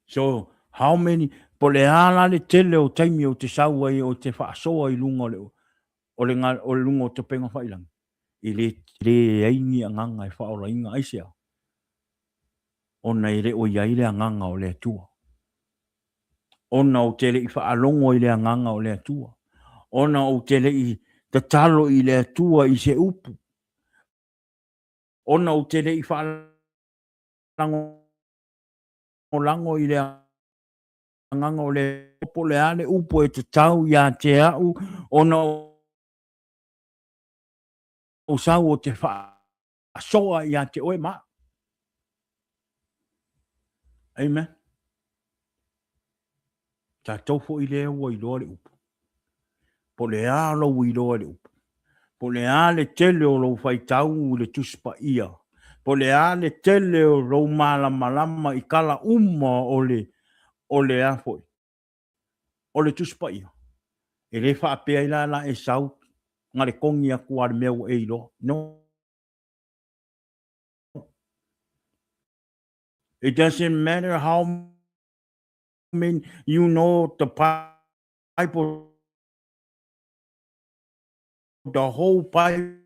So, how many, po le a la le tele o taimi o te sau ai o te whaasoa i lunga o le, o le, o le lunga o te penga whailangi. E le, le ai ni anganga e whaolainga aisea. Ona e le o i ai le agaga o le Atua. Ona ou te le i faalogo i le agaga o le Atua. Ona ou te le i tatalo i le Atua i se upu. Ona ou te le i faalagolago i le agaga o le Atua. Po o le a le upu e tatau ia te au, ona ou sau ou te faasoa ia te oe ma au. Amen. Tatou foi lea ua iloa le upu. Po le a lou iloa le upu. Po le a le tele o lou faitau i le Tusi Paia. Po le a le tele o lou malamalama i kala uma o le, o le a foi, o le Tusi Paia. E le faapea ai la la e sau na le kogi atu a le mea ua e iloa. No. It doesn't matter how many you know the Bible, the whole Bible.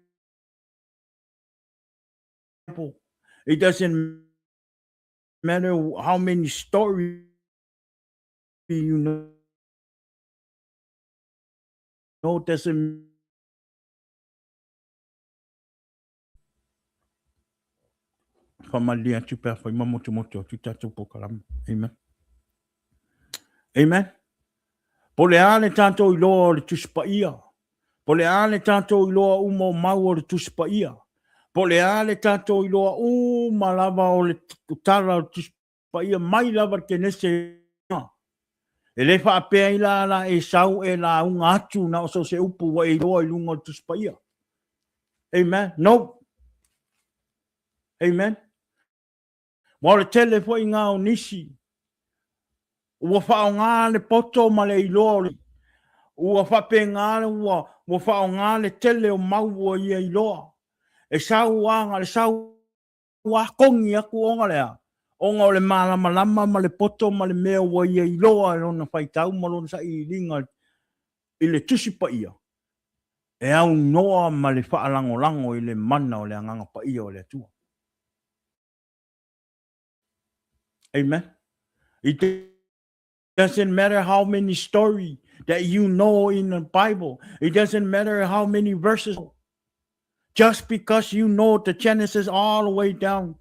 It doesn't matter how many stories you know. It doesn't Faamalie atu pe afai ma motumotu atu tatou polokalame. Amen. Amen. Po le a le tatou iloa o le Tusi Paia? Po le a le tatou iloa uma o mau o le Tusi Paia? Po le a le tatou iloa uma lava o le tala o le Tusi Paia mai lava le Kenese E le faapea ai la la e sau e lauga atu na o so se upu ua e iloa i luga o le Tusi Paia. Amen. No. Amen. Ua o le tele foi ngā o nisi ua faaaoga le poto ma le iloa o le ua faapena ua ua faaaoga le tele o mau ua ia iloa. E sau a na le sau a kogi atu ona le a ona o le malamalama ma le poto ma le mea ua ia iloa e lona faitau ma lona sailiiliga i le Tusi Paia e aunoa ma le faalagolago i le mana o le Agaga Paia o le Atua. Amen. It doesn't matter how many story that you know in the Bible. It doesn't matter how many verses. Just because you know the Genesis all the way down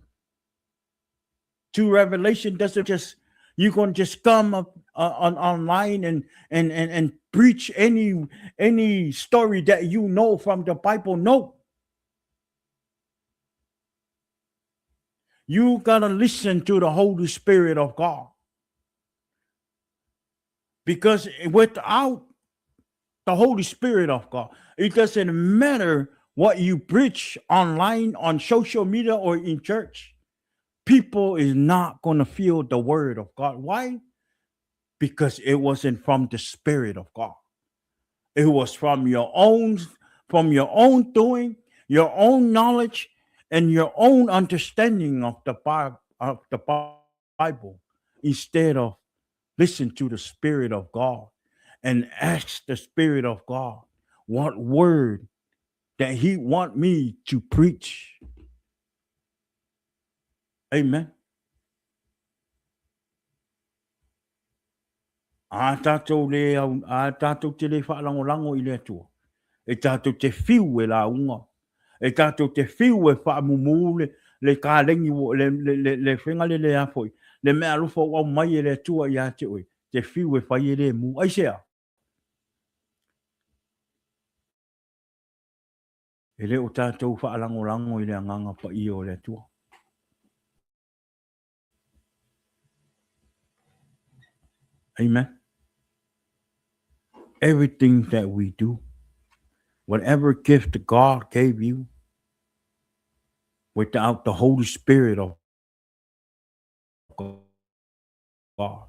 to Revelation doesn't just you gonna just come up on online and and and and preach any any story that you know from the Bible. No. You gotta listen to the Holy Spirit of God. Because without the Holy Spirit of God, it doesn't matter what you preach online, on social media, or in church. People is not going to feel the word of God. Why? Because it wasn't from the Spirit of God. It was from your own from your own doing, your own knowledge, and your own understanding of the Bible, of the Bible instead of listen to the Spirit of God and ask the Spirit of God what word that he want me to preach. Amen. Ā tātou le au, ā tātou te le whaalangolago i le Atua. E tātou te whiu e lauga. E tātou te whiu e whaamumū le, le kālengi, le, le, le, le whenga le le a foi. Le mea alofa o au mai e le Atua i a te oe. Te whiu e whai e le mū. Aisea? E le o tātou whaalangolago i le Agaga Paia o le Atua. Amen. Everything that we do, whatever gift God gave you, without the Holy Spirit of God,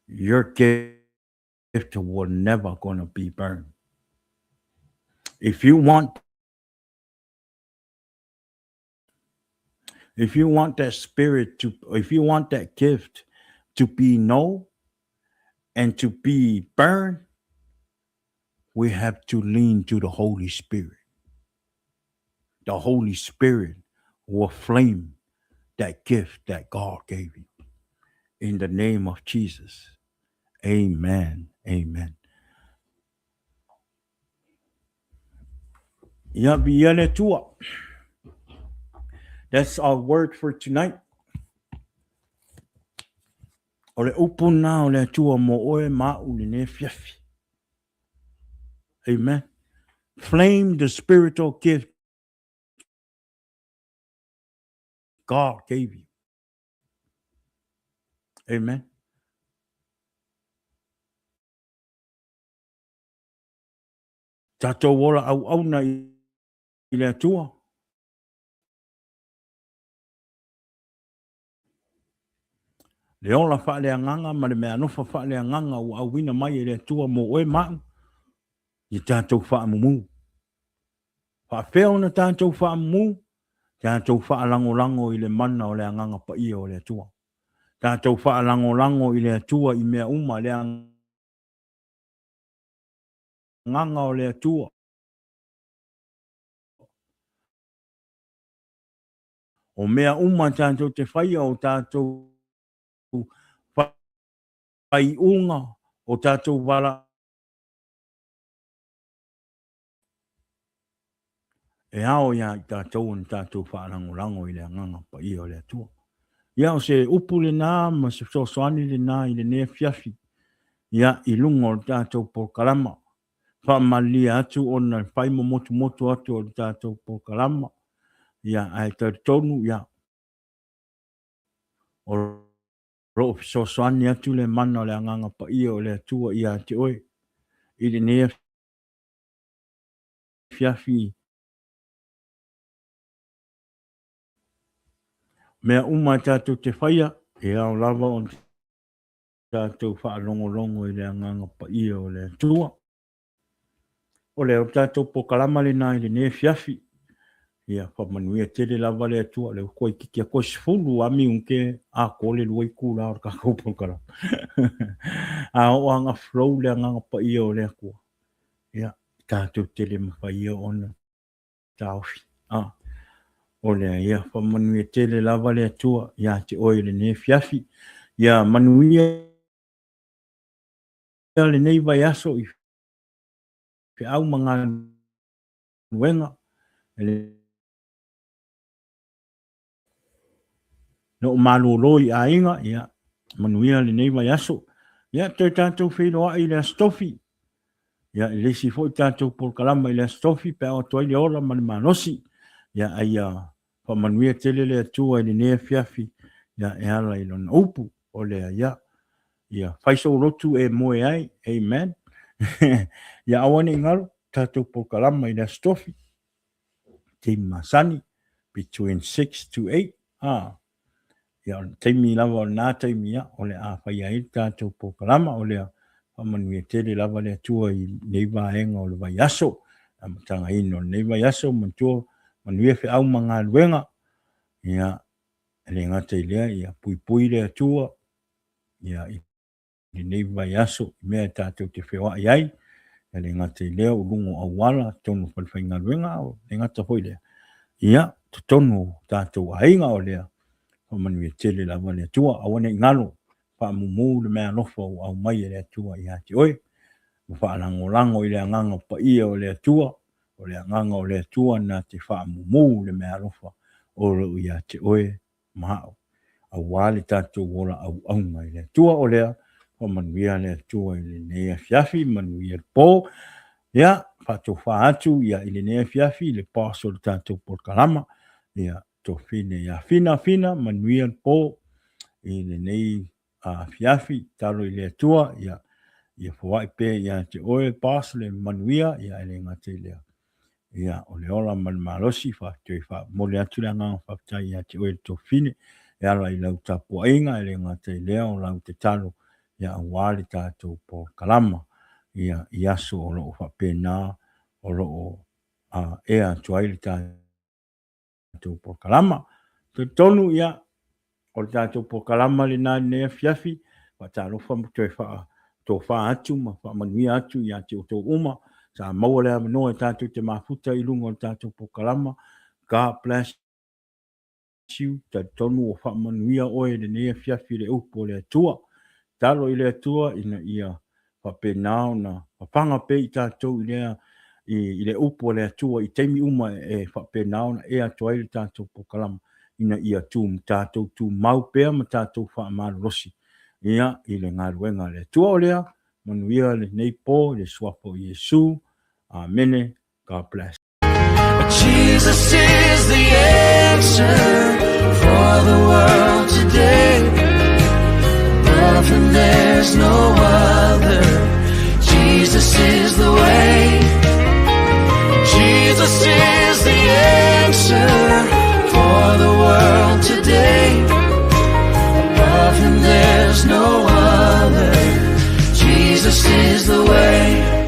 your gift will never gonna be burned. If you want If you want that spirit to, if you want that gift to be known and to be burned, we have to lean to the Holy Spirit. The Holy Spirit will flame that gift that God gave you. In the name of Jesus. Amen. Amen. Ia viia le Atua. That's our word for tonight. O le upu nā o le Atua mō oe ma au lenei afiafi. Amen. Flame the spiritual gift God gave you. Amen. Tatou ola auauna i le Atua. Le ola faaleagaga ma le meaalofa faaleagaga ua auina mai e le Atua mo oe ma au, ia tatou faamumu. Faapefea ona tatou faamumu? Tatou faalagolago i le mana o le Agaga Paia o le Atua. Tatou faalagolago i le Atua i mea uma, le Agaga o le Atua. O mea uma tatou te faia, o tatou faaiuga, o tatou valaauga, E ao iā i tatou ona tatou faalagolago i le Agaga Paia o le Atua. Ia, o se upu lena ma se fesoasoani lena i lenei afiafi, ia, i luga o le tatou polokalama. Faamalilie atu ona e fai ma motumotu atu o le tatou polokalama, ia, ae talitonu, ia, o lo o fesoasoani atu le mana o le Agaga Paia o le Atua ia te oe i lenei afiafi. Mea uma e tatou te faia, e ao lava ona tatou faalogologo i le Agaga Paia o le Atua. O le tatou polokalama lena i lenei afiafi. Ia faamanuia tele lava le Atua. Lea ua toeitiiti atu toe 10 lava minute atoa le 2 itula o le tatou polokalama. A oo lava ina flow le Agaga Paia o le Atua, ia, tatou te le mafai ona taofi. A, o lea, ia faamanuia tele lava le Atua ia te oe i lenei afiafi. Ia manuia lenei vaiaso i feau ma galuega. E le o malolo i aiga, ia manuia lenei vaiaso. Ia toe tatou feiloai i le Aso Tofi. Ia i le isi foi tatou polokalama i le Aso Tofi pe a oo atu ai le ola ma le malosi. Ia a ia faamanuia tele le Atua i lenei afiafi, ia e ala i lona upu. O lea, ia, ia fai sou lotu e moe ai. Amen. Ia aua ne i galo tatou polokalama i le Aso Tofi. Taimi masani between 6 to 8. Ah, ia o le taimi lava o lena taimi ia, o le a faia ai le tatou polokalama o lea faamanuia tele lava le Atua i nei vaega o le vaiaso, amataga-ina o lenei vaiaso, manatua manuia feau ma galuega. Ia, e le gata i lea, ia puipui le Atua, ia i lenei vaiaso i mea e tatou te feoai ai, e le gata i lea o luga o auala, totonu o falefaigaluega, e le gata foi i lea, ia, totonu o tatou aiga o lea, faamanuia tele lava le Atua. Aua ne i galo, faamumu le meaalofa ua aumai e le Atua ia te oe, ma faalagolago i le agaga paia o le Atua, o le agaga o le Atua na te faamumu le meaalofa o lo o ia te oe ma au, aua le tatou ola auauna i le Atua. O lea, faamanuia le Atua i lenei afiafi, manuia le po. Ia, faatofa atu ia i lenei afiafi le boss o le tatou polokalama, ia Tofine ia Fina, Fina, manuia le po i lenei afiafi, talo i le Atua, ia, ia foai pea ia te oe, boss, le manuia, ia e le gata i lea. Ia, o le ola ma le malosi, toe faamomoli atu le agaga faafetai ia te oe le Tofine, e ala i lau tapuaiga, e le gata i lea o lau tatalo, ia aua le tatou polokalama, ia, i aso o lo o faapena, o lo o ea atu ai le tatou tatou polokalama. Talitonu, ia, o le tatou polokalama lena i lenei afiafi, faatalofa ma toe faatofa atu ma faamanuia atu ia te outou uma. Sa maua le avanoa e tatou te mafuta i luga o le tatou polokalama. God bless you. Talitonu ua faamanuia oe i lenei afiafi i le upu o le Atua. Talo i le Atua ina ia faapena ona fafaga pea i tatou i lea i le upu a le Atua i taimi uma e faapena ona ea atu ai le tatou polokalama ina ia tu tatou tumau pea ma tatou faamalolosi ia i le galuega a le Atua. O lea, manuia lenei po i le suafa o Iesu. Amene. God bless. Jesus is the answer for the world today. Above him there's no other. Jesus is the way. Jesus is the answer for the world today. Above him there's no other. Jesus is the way.